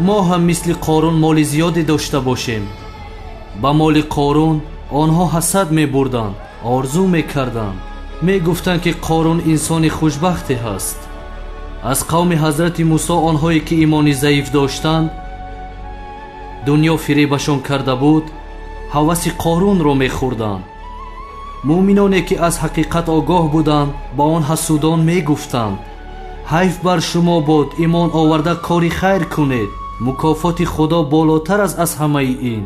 мо ҳам мисли Қорун моли зиёде дошта бошем. Ба моли Қорун онҳо ҳасад мебурданд, орзу мекарданд. Мегуфтанд ки Қорун инсони хушбахте ҳаст. Аз қавми ҳазрати Мусо онҳое ки имони заиф доштанд, дунё фиребашон карда буд, ҳаваси Қорунро мехӯрданд. Муъминоне ки аз ҳақиқат огоҳ буданд, ба он ҳасудон мегуфтанд: ҳайф бар шумо бод, имон оварда кори хайр кунед, мукофоти Худо болотар аст аз ҳамаи ин.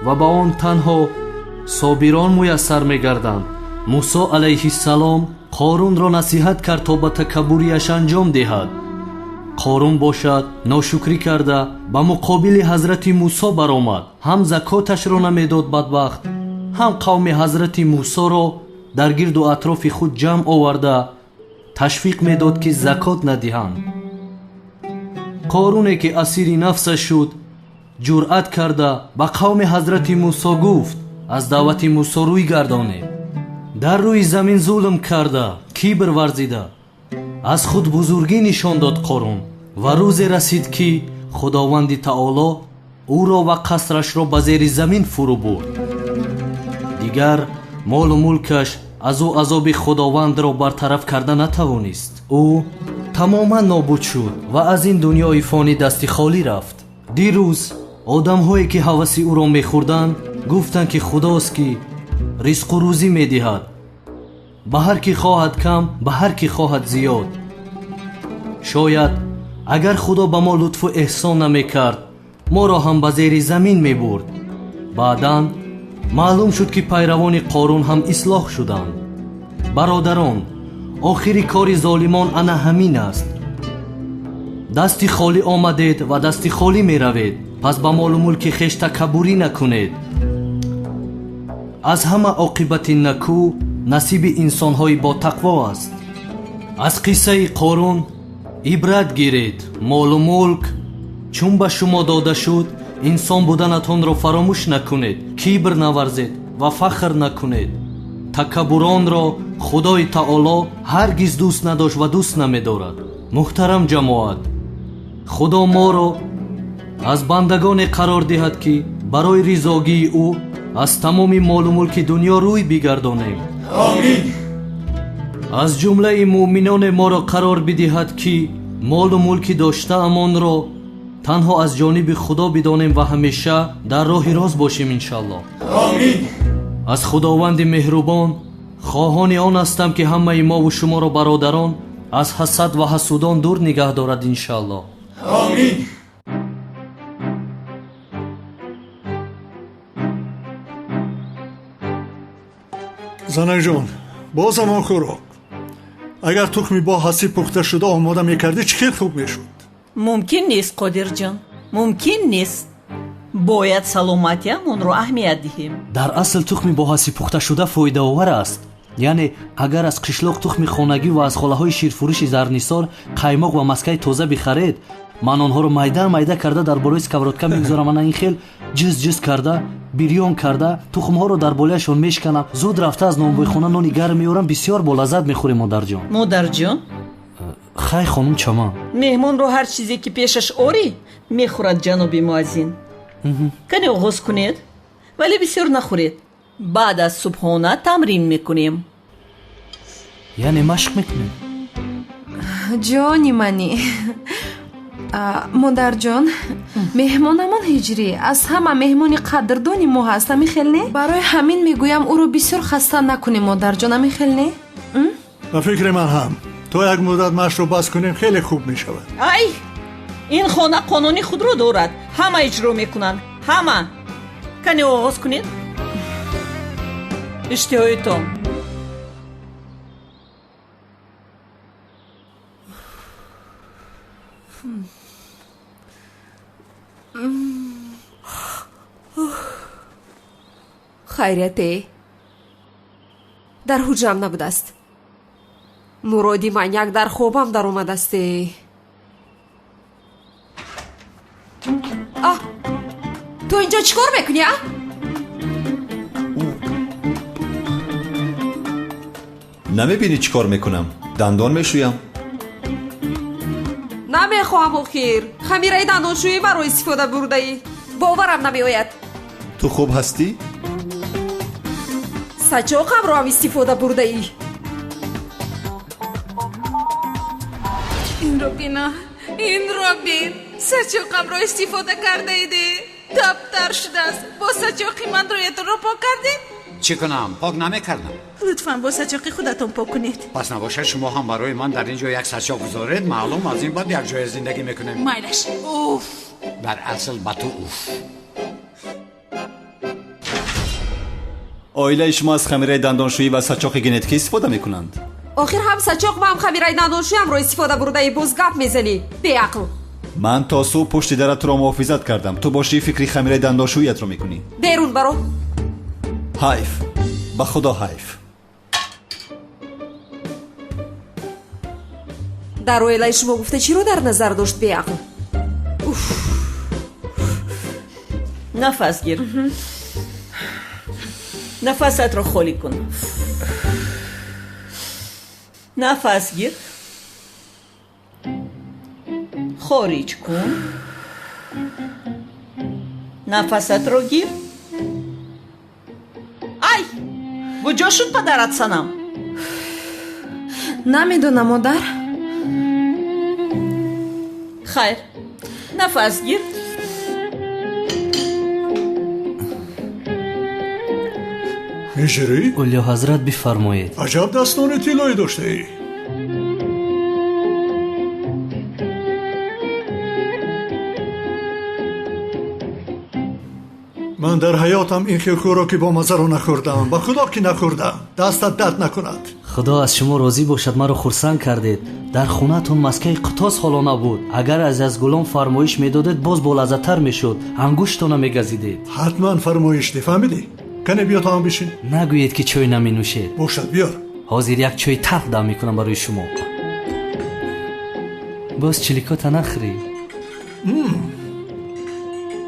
Ва ба он танҳо собирон муяссар мегарданд. Мусо алайҳиссалом Қорунро насиҳат кард то ба такаббурияш анҷом диҳад. Қорун бошад ношукрӣ карда ба муқобили ҳазрати Мусо баромад. Ҳам закоташро намедод бадбахт, ҳам қавми ҳазрати Мусоро дар гирду атрофи худ ҷамъ оварда ташвиқ медод ки закот надиҳанд. Қоруне ки асири нафсаш шуд, ҷуръат карда ба қавми ҳазрати Мусо гуфт: аз даъвати Мусо рӯй гардонед. Дар рӯи замин зулм карда, кибр варзида, аз худ бузургӣ нишон дод Қорун. Ва рӯзе расид ки Худованди Таоло ӯро ва қасрашро ба зери замин фурӯ бурд. Дигар молу мулкаш аз ӯ азоби Худовандро бартараф карда натавонист. Ӯ тамоман нобуд шуд ва аз ин дунёи фонӣ дасти холӣ рафт. Дирӯз одамҳое ки ҳаваси ӯро мехӯрданд гуфтанд ки Худост ки ризқу рӯзӣ медиҳад, ба ҳар ки хоҳад кам, ба ҳар ки хоҳад зиёд. Шояд агар Худо ба мо лутфу эҳсон намекард, моро ҳам ба зери замин мебурд. Баъдан маълум шуд ки пайравони Қорун ҳам ислоҳ шуданд. Бародарон, охири кори золимон ана ҳамин аст. Дасти холӣ омадед ва дасти холӣ меравед, пас ба молу мулки хеш такаббурӣ накунед. Аз ҳама оқибати накӯ насиби инсонҳои ботақво аст. Аз қиссаи Қорун ибрат гиред. Молу мулк чун ба шумо дода шуд, инсон буданатонро фаромӯш накунед, кибр наварзед ва фахр накунед. Такаббуронро Худои Таоло ҳаргиз дӯст надошт ва дӯст намедорад. Муҳтарам ҷамоат, Худо моро аз бандагоне қарор диҳад ки барои ризогии ӯ аз тамоми молу мулки дунё рӯй бигардонем. Омин. Аз ҷумлаи муъминоне моро қарор бидиҳад ки молу мулки доштаамонро танҳо аз ҷониби Худо бидонем ва ҳамеша дар роҳи рост бошем иншаллоҳ. Омин. Аз Худованди меҳрубон хоҳони он ҳастам ки ҳамаи мову шуморо бародарон аз ҳасад ва ҳасудон дур нигаҳ дорад иншаллоҳ. Омин. Занакҷон, боз ҳамон хӯрок. Агар тухми бо ҳасиб пухта шуда омода мекардӣ, чӣ хел хуб мешуд? Мумкин нест, Қодирҷон, мумкин нест. Бояд саломатиамонро аҳамият диҳем. Дар асл тухми бо ҳасиб пухта шуда фоидаовар аст. Яъне агар аз қишлоқ тухми хонагӣ ва аз холаҳои ширфурӯши Зарнисор қаймоқ ва маскаи тоза бихаред, ман онҳоро майда майда карда дар болои сковородка мегузорам, ана ин хел ҷиз ҷиз карда бирён карда тухмҳоро дар болояшон мешканам. Зуд рафта аз нонвойхона нони гарм меорам, бисёр болаззат мехӯрем, модарҷон. Модарҷон? Хай, хонум Чаман. Меҳмонро ҳар чизе ки пешаш орӣ, мехӯрад, ҷаноби муаззин. Кане оғоз кунед, вале бисёр нахӯред. Баъд аз субҳона тамрин мекунем. Яъне машқ мекунем? Ҷони мани, модарҷон, меҳмонамон Ҳиҷрӣ аз ҳама меҳмони қадрдони мо ҳаст, ами хел не? Барои ҳамин мегӯям, ӯро бисёр хаста накунем, модарҷон, ами хел не? Ба фикри ман ҳам, то як муддат машқро бас кунем, хеле хуб мешавад. Ай, ин хона қонуни худро дорад, ҳама иҷро мекунанд, ҳама. Кане оғоз кунед. Иштиҳоитон. Хайрияте, дар ҳуҷрам набудааст. Муроди маньяк дар хобам даромадасте. А, ту инҷо чӣ кор мекунӣ, а? Намебинӣ, чӣ кор мекунам? Дандон мешӯям. Намехоҳам. Охир хамираи дандоншӯии маро истифода бурдаӣ. Боварам намеояд. Ту хуб ҳастӣ? Сачоқамро ҳам истифода бурдаӣ. Инро бина, инро бин, сачоқамро истифода кардаиде, таптар шудааст. Бо сачоқи ман рӯятонро пок кардед? Чӣ кунам, пок намекардам. Лутфан бо сачоқи худатон пок кунед. Пас набошад, шумо ҳам барои ман дар ин ҷо як сачоқ гузоред. Маълум, аз ин баъд якҷоя зиндагӣ мекунем. Майлаш, уф. Дар асл ба ту уф. Оилаи шумо аз хамираи дандоншӯӣ ва сачоқи генетикӣ истифода мекунанд? Охир ҳам сачоқ ва ҳам хамираи дандоншӯямро истифода бурдаӣ, боз гап мезанӣ, беақл. Ман то субҳ пушти дара туро муҳофизат кардам, ту бошӣ фикри хамираи дандоншӯиятро мекунӣ. Берун баро. Ҳайф, ба худо ҳайф. Дар оилаи шумо гуфта чиро дар назар дошт, беақл? Уф. Нафас гир, нафасатро холӣ кун. Нафас гир, хориҷ кун. Нафасатро гир. Ай, куҷо шуд падарат, Санам? Намедонам, модар. Хайр, нафас гир. Ҳиҷрӣ. Олиҳазрат, бифармоед. Аҷаб дастони тиллоӣ доштаӣ. Ман дар ҳаётам ин хел хӯроки бомаззаро нахӯрдаам, ба худо ки нахӯрдаам. Дастат дард накунад. Худо аз шумо розӣ бошад, маро хурсанд кардед. Дар хонаатон маскаи қутос ҳоло набуд. Агар аз Язгулом фармоиш медодед, боз болаззаттар мешуд, ангуштона мегазидед. Ҳатман фармоиш де, фаҳмидӣ? Кане биё, то ҳам бишин. Нагӯед, ки чой наменӯшед. Бошад, биёр. Ҳозир як чои талх дам мекунам барои шумо. Боз чиликота нахӯрӣ.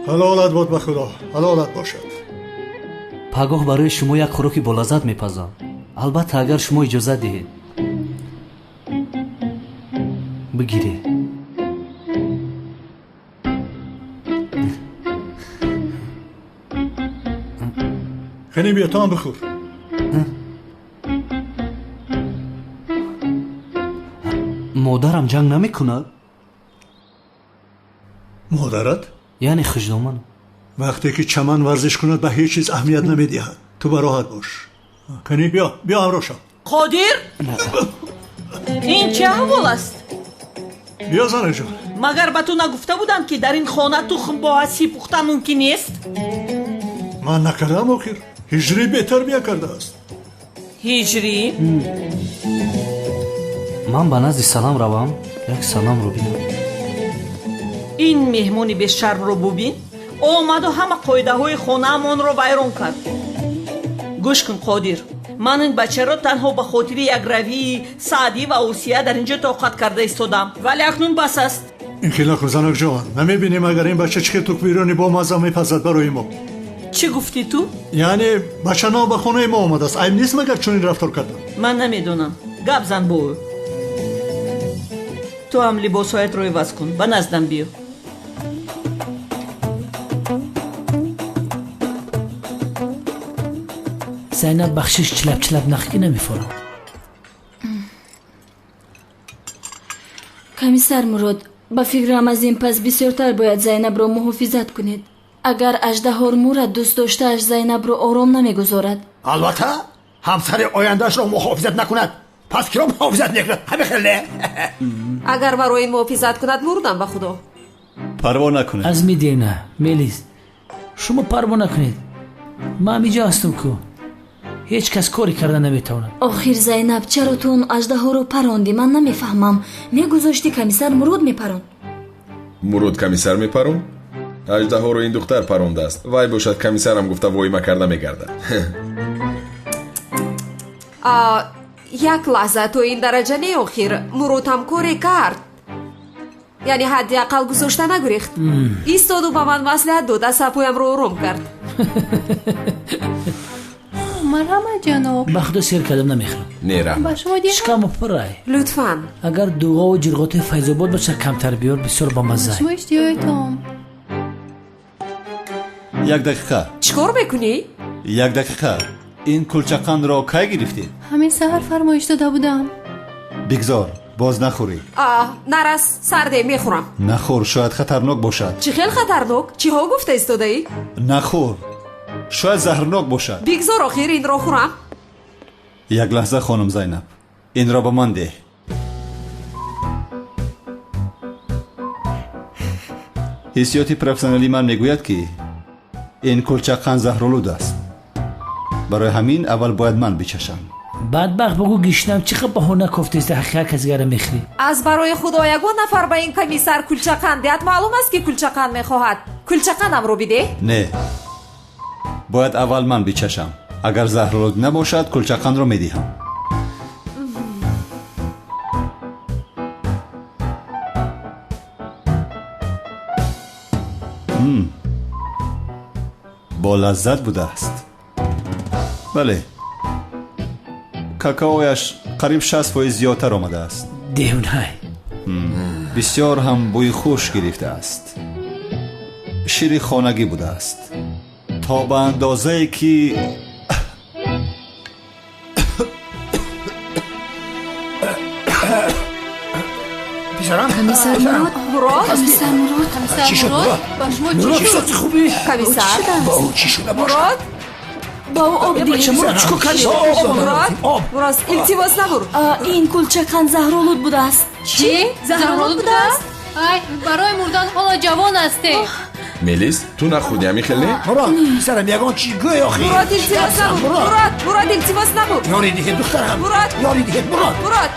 Ҳалолат бод, ба худо ҳалолат бошад. Пагоҳ барои шумо як хӯроки болаззат мепазам, албатта, агар шумо иҷозат диҳед. Бигиред. Кане биё, то ҳам бихӯр. Модарам ҷанг намекунад? Модарат? Яъне хуждоман. Вақте ки Чаман варзиш кунад, ба ҳеҷ чиз аҳамият намедиҳад. Ту бароҳат бош. Кани биё, биё, ҳамроҳ шав. Қодир, ин чӣ аҳвол аст? Биё, занаҷон. Магар ба ту нагуфта будам, ки дар ин хона тухм бо ҳасиб пухтан мумкин нест? Ман накардам, охир Ҳиҷрӣ бетарбия кардааст. Ҳиҷрӣ. Ман ба назди Салам равам, як Саламро бинам. Ин меҳмони бешармро бубин, омаду ҳама қоидаҳои хонаамонро вайрон кард. Гӯш кун, Қодир, ман ин бачаро танҳо ба хотири якравии Саъдӣ ва Осия дар ин ҷо тоқат карда истодам, вале акнун бас аст. Ин хел накун, занакҷон. Намебинем, агар ин бача чӣ хел тухмбирони бомазза мепазад барои мо. Чӣ гуфтӣ ту? Яъне бача нав ба хонаи мо омадааст, айб нест магар чунин рафтор кардан? Ман намедонам, гап зан бо ӯ. Ту ҳам либосҳоятро иваз кун, ба наздам биё. Зайнаб, бахшиш, чилап чилап нахӣ ки намефорам. Комиссар Мурод, ба фикрам аз ин пас бисёртар бояд Зайнабро муҳофизат кунед. Агар аждаҳор мурад, дӯст доштааш Зайнабро ором намегузорад. Албатта, ҳамсари ояндаашро муҳофизат накунад, пас киро муҳофизат мекунад? Ҳамин хел не? Агар маро ин муҳофизат кунад, мурдам ба худо. Парво накунед. Аз мидена, Мелис, шумо парво накунед. Ман ҳамиҷо ҳастам ку. Ҳеҷ кас коре карда наметавонад. Охир Зайнаб, чаро ту он аждаҳоро парондӣ? Ман намефаҳмам. Мегузошти комиссар Мурод мепаронд. Мурод комиссар мепаронд? Аждаҳоро ин духтар парондааст. Вай бошад комиссарам гуфта воима карда мегардад. Як лаҳза, то ин дараҷа не охир. Мурод ҳам коре кард. Яъне ҳадди ақал гузошта нагурехт. Истоду ба ман маслиҳат дод, асабҳоямро ором кард. Марҳамат, ҷаноб. Ба худо сер кардам, намехӯрам. Не, раҳмат. Ба шумо диҳам? Шикаму пурай. Лутфан. Агар дуғову ҷирғотои Файзобод бошад, камтар биёр, бисёр бамазза. Шумо иштиҳоятон. Як дақиқа. Чӣ кор мекунӣ? Як дақиқа. Ин кулчақандро кай гирифтед? Ҳамин саҳар фармоиш дода будам. Бигзор, боз нахӯрӣ. Нарас, сарде, мехӯрам. Нахӯр, шояд хатарнок бошад. Чӣ хел хатарнок? Чиҳо гуфта истодаӣ? Нахӯр, шояд заҳрнок бошад. Бигзор охир инро хӯрам. Як лаҳза, хонум Зайнаб, инро ба ман деҳ. Ҳиссиёти профессионалии ман мегӯяд, ки ин кулчақанд заҳролуд аст. Барои ҳамин аввал бояд ман бичашам. Бадбахт, бугӯ гишнам, чӣ қад баҳона кофтеста, ҳақиқат касгара мехӯрӣ. Аз барои худо ягон нафар ба ин комиссар кулчақанд диҳад, маълум аст, ки кулчақанд мехоҳад. Кулчақандамро бидеҳ. Не, бояд аввал ман бичашам. Агар заҳролуд набошад, кулчақандро медиҳам. Бо лаззат будааст. Бале, какаояш қариб 60% зиёдтар омадааст. Девнай. Бисёр ҳам бӯи хуш гирифтааст. Шири хонагӣ будааст, то ба андозае ки писарам. Комиссар Мурод, Мурод, комиссар Мурод, чӣ шуд, Мурод? Ба шумо Мурод, чӣ шуд? чӣ хубӣ? Комиссар Ба ӯ чӣ шуда бошад? Мурод, ба ӯ об диҳед. Мурод, чӣ кор кардӣ? Мурод, Мурод, илтимос набур. Ин кулчақанд заҳролуд будааст. Чӣ? Заҳролуд будааст? Ай, барои мурдан ҳоло ҷавон ҳастед. Мелис, ту нахӯрдӣ, ҳамин хел не? Мурод, писарам, ягон чиз гӯй охир. Мурод, илтимос набур. Мурод, Мурод, илтимос набур. Ёрӣ диҳед, духтарам. Мурод, ёрӣ диҳед, Мурод. Мурод.